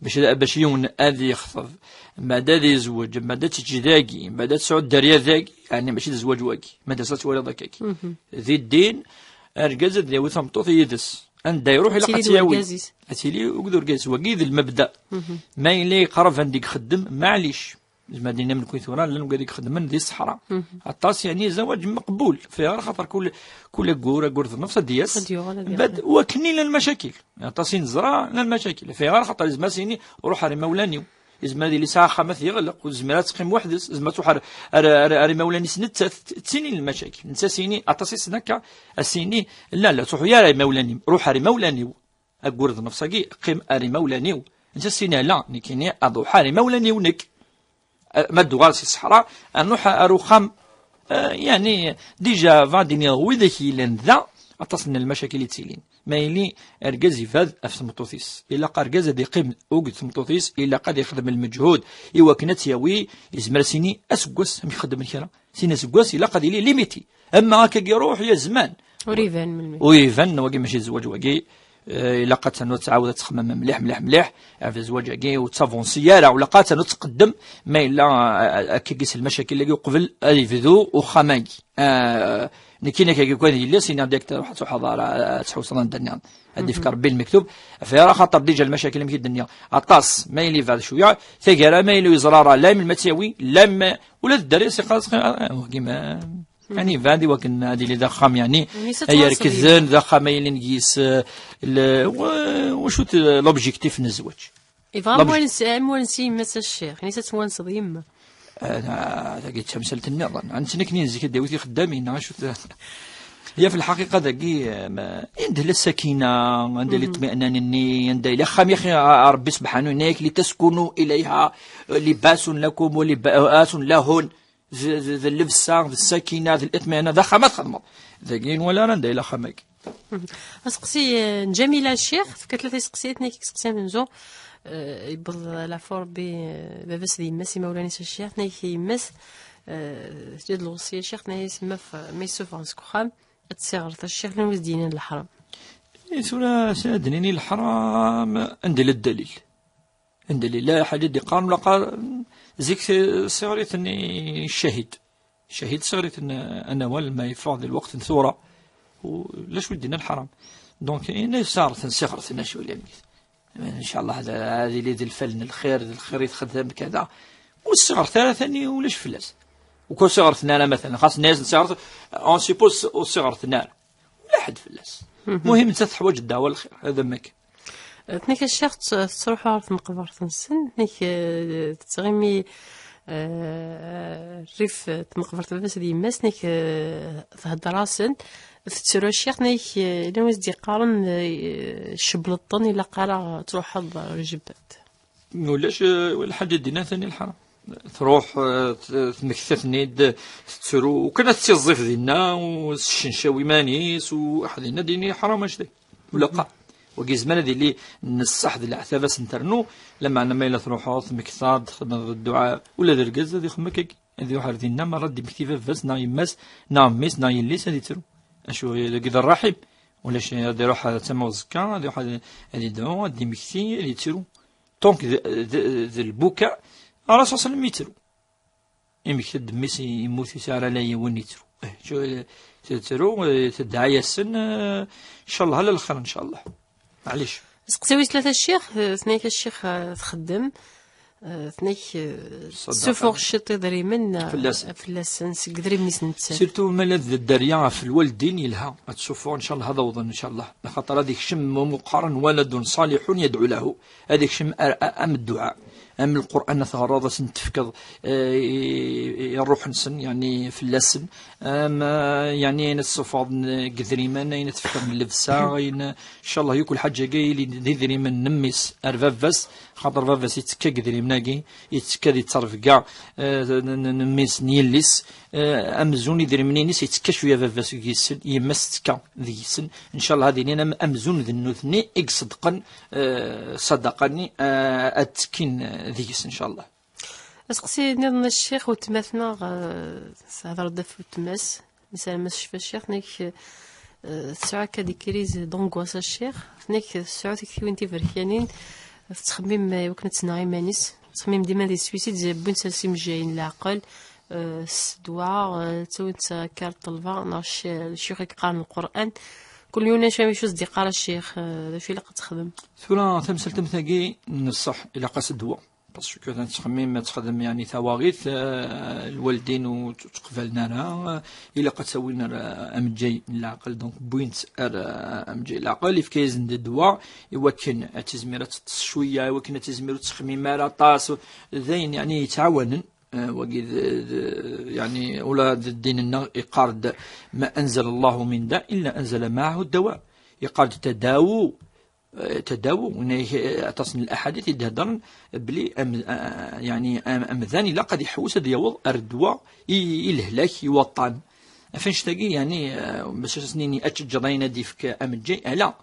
Bac, bac yiwen ad yexḍeb, mbeɛd ad yezweǧ, mbeɛd ad teǧǧ dagi, mbeɛd ad tesɛu dderya dagi, yeɛni mačči d zzwaǧ wagi, ma d ass ad twaliḍ akkagi. Di ddin, argaz ad yawi tameṭṭut yid-s. Anda iruḥ ilaq ad tt-yawi. Ad tili d urgaz-is. Ad tili akked urgaz-is. Wagi d lmebda. Ma yella yeqreb anda i ixeddem, maɛlic. Zma ad d-nini nekkni tura, llan wigad i ixeddmen di ṣṣeḥra. Aṭas, yeɛni, zawaǧ meqbul. Fiɣ ara xaṭer kul, kul aggur, aggur d nnefs ad d-yas. Ad d-yuɣal, ad d-yuɣal. Mbeɛd, wakken i llan lmacakil. Aṭas i neẓra, llan lmacakil. Fiɣ ara xaṭer yezmer ad s-yini, ruḥ ar imawlan-iw. Yezmer ad yili yesɛa axxam ad t-yeɣleq, ur tezmir ad teqqim weḥd-s, yezmer ad truḥ ar, ar, ar, ar imawlan-is nettat, t-, ttinin lmacakil. Netta ad s-yini, aṭas i ssnen akka, ad s-yini, la, la, ur ttruḥu ara ar imawlan-im, ruḥ ar imawlan-iw. Aggur d nnefs-agi, qqim ar imawlan-iw. Netta ad s-yini, la, nekkini ad ruḥeɣ ar imawlan-iw nekk. Eh, ma d-uɣal si ṣṣeḥra, ad nruḥ ar uxxam. Eh, yeɛni, dija, bɣiɣ ad d-iniɣ, widak yellan da, aṭas n lmacakil i ttilin. Ma yili argaz ibad ɣef tmeṭṭut-is, ilaq argaz ad iqqim akked tmeṭṭut-is, ilaq ad ixdem lmeǧhud i wakken ad tt-yawi, yezmer ad s-yini aseggas, amek xeddmen kra, sin aseggas, ilaq ad yili limiti. Ama akka iruḥ ya zman. Ur iban melmi. Ur iban, wagi mačči d zzwaǧ wagi. Eh, ilaq ad ternu ad tɛawed ad txemmem mliḥ, mliḥ, mliḥ. Ɣef zzwaǧ-agi ur ttavansi ara, ilaq ad ternu ad tqeddem. Ma yella, eh, akka gis lmacakil-agi uqbel ad yebdu uxxam-agi. Eh, nekkini akka kan yelli, sini direct ad truḥ ad tḥewseḍ anda nniḍen. Ad d-ifk Rebbi lmektub. Ɣef ara xaṭer dija lmacakil amek i d-nniɣ. Aṭas, ma yella yebɛed cwiya, taggara ma yella ur yeẓra ara, la melmi ad tt-yawi, la m-, ula d dderya s iqas, eh, wagi ma, Yeɛni, bɛed i wakken ad yili d axxam, yeɛni, ay irkeden, d axxam ay yellan deg-s, eh, le-, wa-, wacu-t, eh, l'objectif n zzwaǧ? Ibɣa am wansi, am wansi yemma-s a ccix, yeɛni, ad twanseḍ yemma. Ah, tagi d tamsalt nniḍen. Ad nettnekni zik ad d-yawi tixeddamin, neɣ acu-t? Ya, fi lḥaqiqa, dagi, eh, ma, anda yella sakina, anda yella ṭmiɛnan-nni, anda yella axxam, yaxi, a, a Rebbi sebḥanu, yenna-yak, "Litaskunu ilayha, libasun lakum wa liba-, asun lahun." D, d, d llebsa, d ssakina, d liṭmiɛna, d axxam ad txedmeḍ. Dagi nwala ara anda yella axxam-agi. Aseqsi, eh, n Ǧamila Ccix, tefka tlata iseqsiyen, tenna-k iseqsiyen amenzu, eh, yewweḍ lafu Rebbi, eh, baba-s d yemma-s, imawlan-is a Ccix, tenna-k yemma-s, eh, tga-d lewṣiya a Ccix, tenna-yas ma f-, ma yessufɣen seg uxxam, ad tt-ssiɣret a Ccix, llan wid d-yennan leḥram. I tura, s-, ad d-nini leḥram, anda yella ddalil? Anda lila ḥaǧa d-iqqaren, wala qqar-, zik s-, siɣrit-nni ccahid. Ccahid siɣrit-n anawal ma yeffeɣ di lweqt n tura. U-, lac wi d-inna lḥaram. Donc, ini siɣret-n, siɣret-n acu yellan. Incallah, ad, ad yili d lfal n lxir, d lxir i txeddem, kada. Ur siɣret ara tani, ulac fell-as. U kan siɣret-n ara, matalan, xas nna-yasen siɣret, on suppose ur siɣret-n ara. Ula ḥedd fell-as. Muhim, nettat teḥwaǧ ddeɛwa n lxir. Hada ma kan. Tenna-k a ccix, tt-, tettruḥu ɣer tmeqbert-nsen, tenna-k, eh, tettɣimi, eh, ar Rrif, eh, tmeqbert baba-s d yemma-s, nek, eh, thedder-asen, tettru a ccix, nek, eh, illan wid s-d-yeqqaren, eh, cebleṭṭen, ilaq ara truḥeḍ ɣer lǧebbat. Ulac, eh, lḥaǧa dinna tani lḥaram. Truḥ, eh, t-, tmekta-ten-id, tettru, u kan ad tettiẓẓif dinna, u tescencaw iman-is, u aḥ dinna dini ḥaram anect-a. Ulaqa. Wagi yezmer ad yili n ṣṣeḥ d leɛtab ad sen-ternu, lameɛna ma yella truḥeḍ, tmektaḍ, txedmeḍ dduɛa, ula d argaz ad ixemmem akkagi. Ad iruḥ ar dinna, merra ad d-imekti baba-s, neɣ yemma-s, neɣ mmi-s, neɣ yelli-s, ad ittru. Acu, dagi d rraḥim. Ulac, ad iruḥ d tama uẓekka, ad iruḥ ad, ad idɛu, ad d-imekti, ad ittru. Donc, d, d, d lbuka, ara s aṣlem ittru. Imekta-d mmi-s yemmut, ur yesɛi ara la yiwen ittru. Eh, tettru, eh, tedɛa-yasen, eh, ncallah ala lxir, ncallah. Maɛlic. Seqsi wis tlata ccix, eh, tenna-k a ccix, eh, txeddem, eh, tenna-k, eh, tessufuɣ ciṭ idrimen, eh, fell-asen. Fell-asen, seg idrimen-is nettat. Surtout ma la d dderya ɣef lwaldin yelha, ad tessufuɣ, ncallah ad awḍen, ncallah. Axaṭer ad ikcem, meqqaren waladun ṣaliḥun yadɛu lahu. Ad ikcem ar, a-, am dduɛa, am Lqur'an ad teɣreḍ, ad sen-tefkeḍ, eh, i, i, i ṛṛuḥ-nsen, yeɛni fell-asen, am, eh, yeɛni ayen ad tessuffɣeḍ n, deg idrimen, ayen ad tefkeḍ n llebsa, ayen, ncallah, yakk lḥaǧa-agi yili d idrimen n mmi-s ar baba-s, xaṭer baba-s yettekka deg idrimen-agi, yettekka di ttrebga, eh, n, n, n mmi-s, n yelli-s, eh, amzun idrimen-ines yettekka cwiya baba-s deg-sen, yemma-s tettekka deg-sen. Ncallah ad ilin am-, amzun d nutni i iṣeddqen, eh, ṣṣadaqa-nni, eh, ad ttekkin, eh, deg-s, ncallah. Aseqsi nniḍen a ccix, weltma-tneɣ, eh, tehder-d ɣef weltma-s, nessaram ad tecfu a ccix, nek, eh, tesɛa akka des crises d'angoisse a ccix, nek tesɛa tiktiwin tiberkanin, tettxemmim, eh, i wakken ad tenɣ iman-is, tettxemmim dima di suicide, wwin-tt ar s imejjayen n leɛqel, eh, s ddwa, eh, ttawin-tt akka ar ṭṭelba, neɣ cc-, ccix i yeqqaren Lqur'an. Kul yiwen acu, acu s-d-yeqqar a ccix, eh, d acu ilaq ad texdem? Tura, tamsalt am tagi, n ṣṣeḥ, ilaq-as ddwa. Parce que tettxemmim ad texdem, yeɛni, tawaɣit, eh, lwaldin ur tt-, ur tt-qbalen ara, eh, ilaq ad tawin ar, eh, amejjay n leɛqel, donc wwin-tt ar, eh, amejjay n leɛqel, yefka-yasen-d ddwa, i wakken ad tizmir ad teṭṭes cwiya, i wakken ad tizmir ur tettxemmim ara aṭas, d ayen, yeɛni, yettɛawanen. Eh, wagi d, d, yeɛni, ula d ddin-nneɣ iqqar-d: "Ma anzala Allahu min da illa anzala ma'ahu dawa." Iqqar-d: "Tadawu, eh, tadawu." Yenna-yak, eh, aṭas n laḥadit i d-heddren belli am-, eh, yeɛni, am-, amdan ilaq ad iḥewwes ad yaweḍ ar ddwa i, i lehlak, i waṭṭan. Ɣef annect-agi, yeɛni, eh, bac ad as-nini ad teǧǧeḍ ayen ad d-yefk amejjay, ala.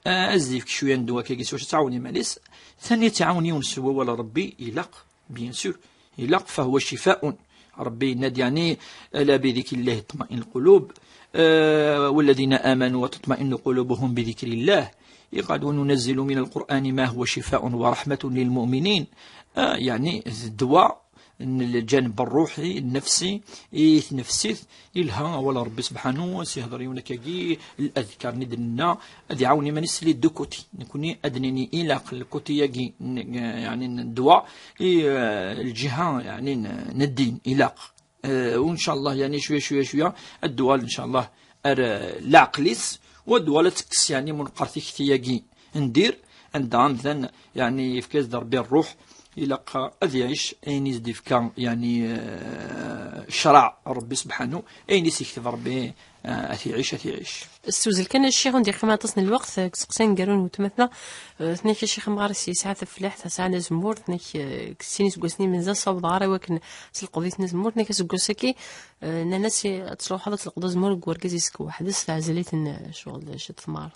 Eh, ad as-d-yefk cwiya n ddwa akkagi s wacu ad tɛawen iman-is. Tani ad tɛawen yiwen s wawal n Ṛebbi, ilaq. Bien sûr, ilaq, فهو شفاء. Ṛebbi yenna-d, yeɛni: "ألا بذكر الله تطمئن القلوب، آه، والذين آمنوا وتطمئن قلوبهم بذكر الله." Iqqar-d: "وننزل من القرآن ما هو شفاء ورحمة للمؤمنين." Ah, yeɛni, d ddwa n lǧaneb ṛṛuḥi, nnefsi, i tnefsit, Ilha awal n Ṛebbi subḥanu, ad s-ihder yiwen akkagi, ladkar-nni d-nenna, ad iɛawen iman-is les deux côtés. Nekni ad d-nini ilaq lkuti-agi n, yeɛni, n ddwa, i, eh, lǧiha, yeɛni, n, n ddin, ilaq. Eh, u ncallah, yeɛni, cwiya, cwiya, cwiya, ad d-tuɣal, ncallah, ar, eh, leɛqel-is, u ad d-tuɣal ad tekkes, yeɛni, munqer tikti-agi n dir, anda amdan, yeɛni, yefka-as-d Ṛebbi ṛṛuḥ, ilaq ad iɛic ayen i s-d-ifka, yeɛni, eh, ccṛeɛ Ṛebbi subḥanu, ayen i s-yekteb Ṛebbi, eh, ad t-iɛic, ad t-iɛic. S tewzel kan, a ccix, ur d-yeqqim aṭas n lweqt, eh, deg useqsi aneggaru n weltma-tneɣ, eh, tenna-k, a ccix, amɣar-is yesɛa taflaḥt, tesɛa anazemmur, tenna-k, eh, deg sin iseggasen-nni menza ssawḍeɣ ara i wakken ad s-lqeḍ i tnazemmurt, tenna-k, aseggas-agi, eh, nnan-as, eh, ad truḥeḍ ad tlqeḍ azemmur deg urgaz-is weḥd-s, teɛzel-iten, eh, ccɣel, eh, ciṭ tmar.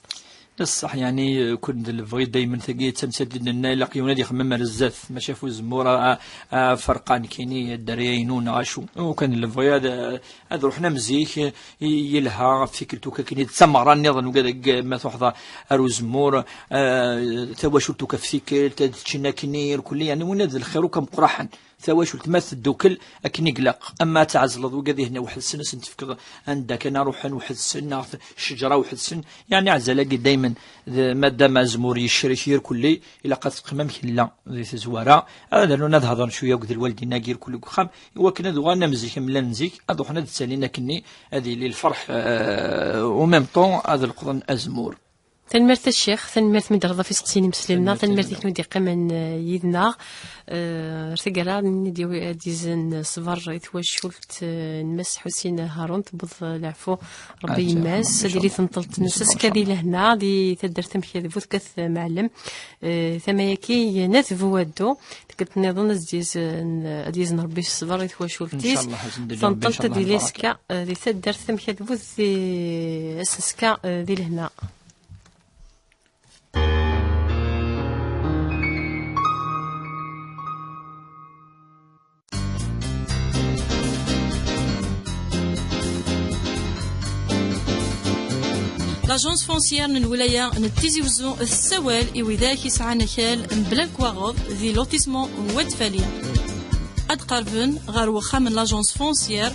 D ṣṣeḥ, yeɛni, kun d lebɣi daymen tagi d tamsalt i d-nenna, ilaq yiwen ad ixemmem ar zdat, maca ɣef uzemmur a, a, aferqan kini dderya-inu neɣ acu. U kan d lebɣi ad, ad ruḥen am zik, i, yelha ɣef tikkelt ukakin d tameɣra nniḍen ugadeg ma tuḥḍa ar uzemmur, eh, tawacult uka ɣef tikkelt, ad ččen akkenni, irkelli, yeɛni win ad d lxir uka meqqraḥen. Tawacult ma teddukel akken i ilaq, ama ad tɛezleḍ wigad ihna weḥd-sen, ad sen-tefkeḍ anda kan ad ruḥen weḥd-sen, neɣ t-, ccejra weḥd-sen, yeɛni aɛzal-agi daymen, d, madam azemmur yecrek irkelli, ilaq ad teqqim amek yella di tezwara, ad rnun ad hedren cwiya akked lwaldin-agi irkelli deg uxxam, i wakken ad uɣalen am zik, am llan zik, ad ruḥen ad ttalin akkenni, ad yili lferḥ, euh, au même temps ad leqḍen azemmur. Tanemmirt a Ccix, tanemmirt mi d-terḍa ɣef iseqsiyen imeslimen-a, tanemmirt i kenwi d-yeqqimen, eh, yid-neɣ. Eh, ar taggara, ad d-yawi, ad d-izen ṣṣber i twacult, eh, n Mass Ḥusin Harun, tewweḍ, eh, leɛfu Ṛebbi yemma-s, ad yili tenṭelt-nnes azekka di lehna, di taddart amek d bu tekkat, eh, Mɛellem. Eh, tama-agi n At Buwaddu, tikkelt nniḍen ad d-izen, ad d-izen Ṛebbi ṣṣber i twacult-is. Tanṭelt ad d-tili azekka, eh, di taddart amek d bu di ass n azekka, eh, di lehna. L'agence foncière n lwilaya n Tizi Wezzu tessawal i widak yesɛan akal mebla lekwaɣeḍ di lotissement Wat Fali. Ad qerben ɣer wexxam n l'agence foncière.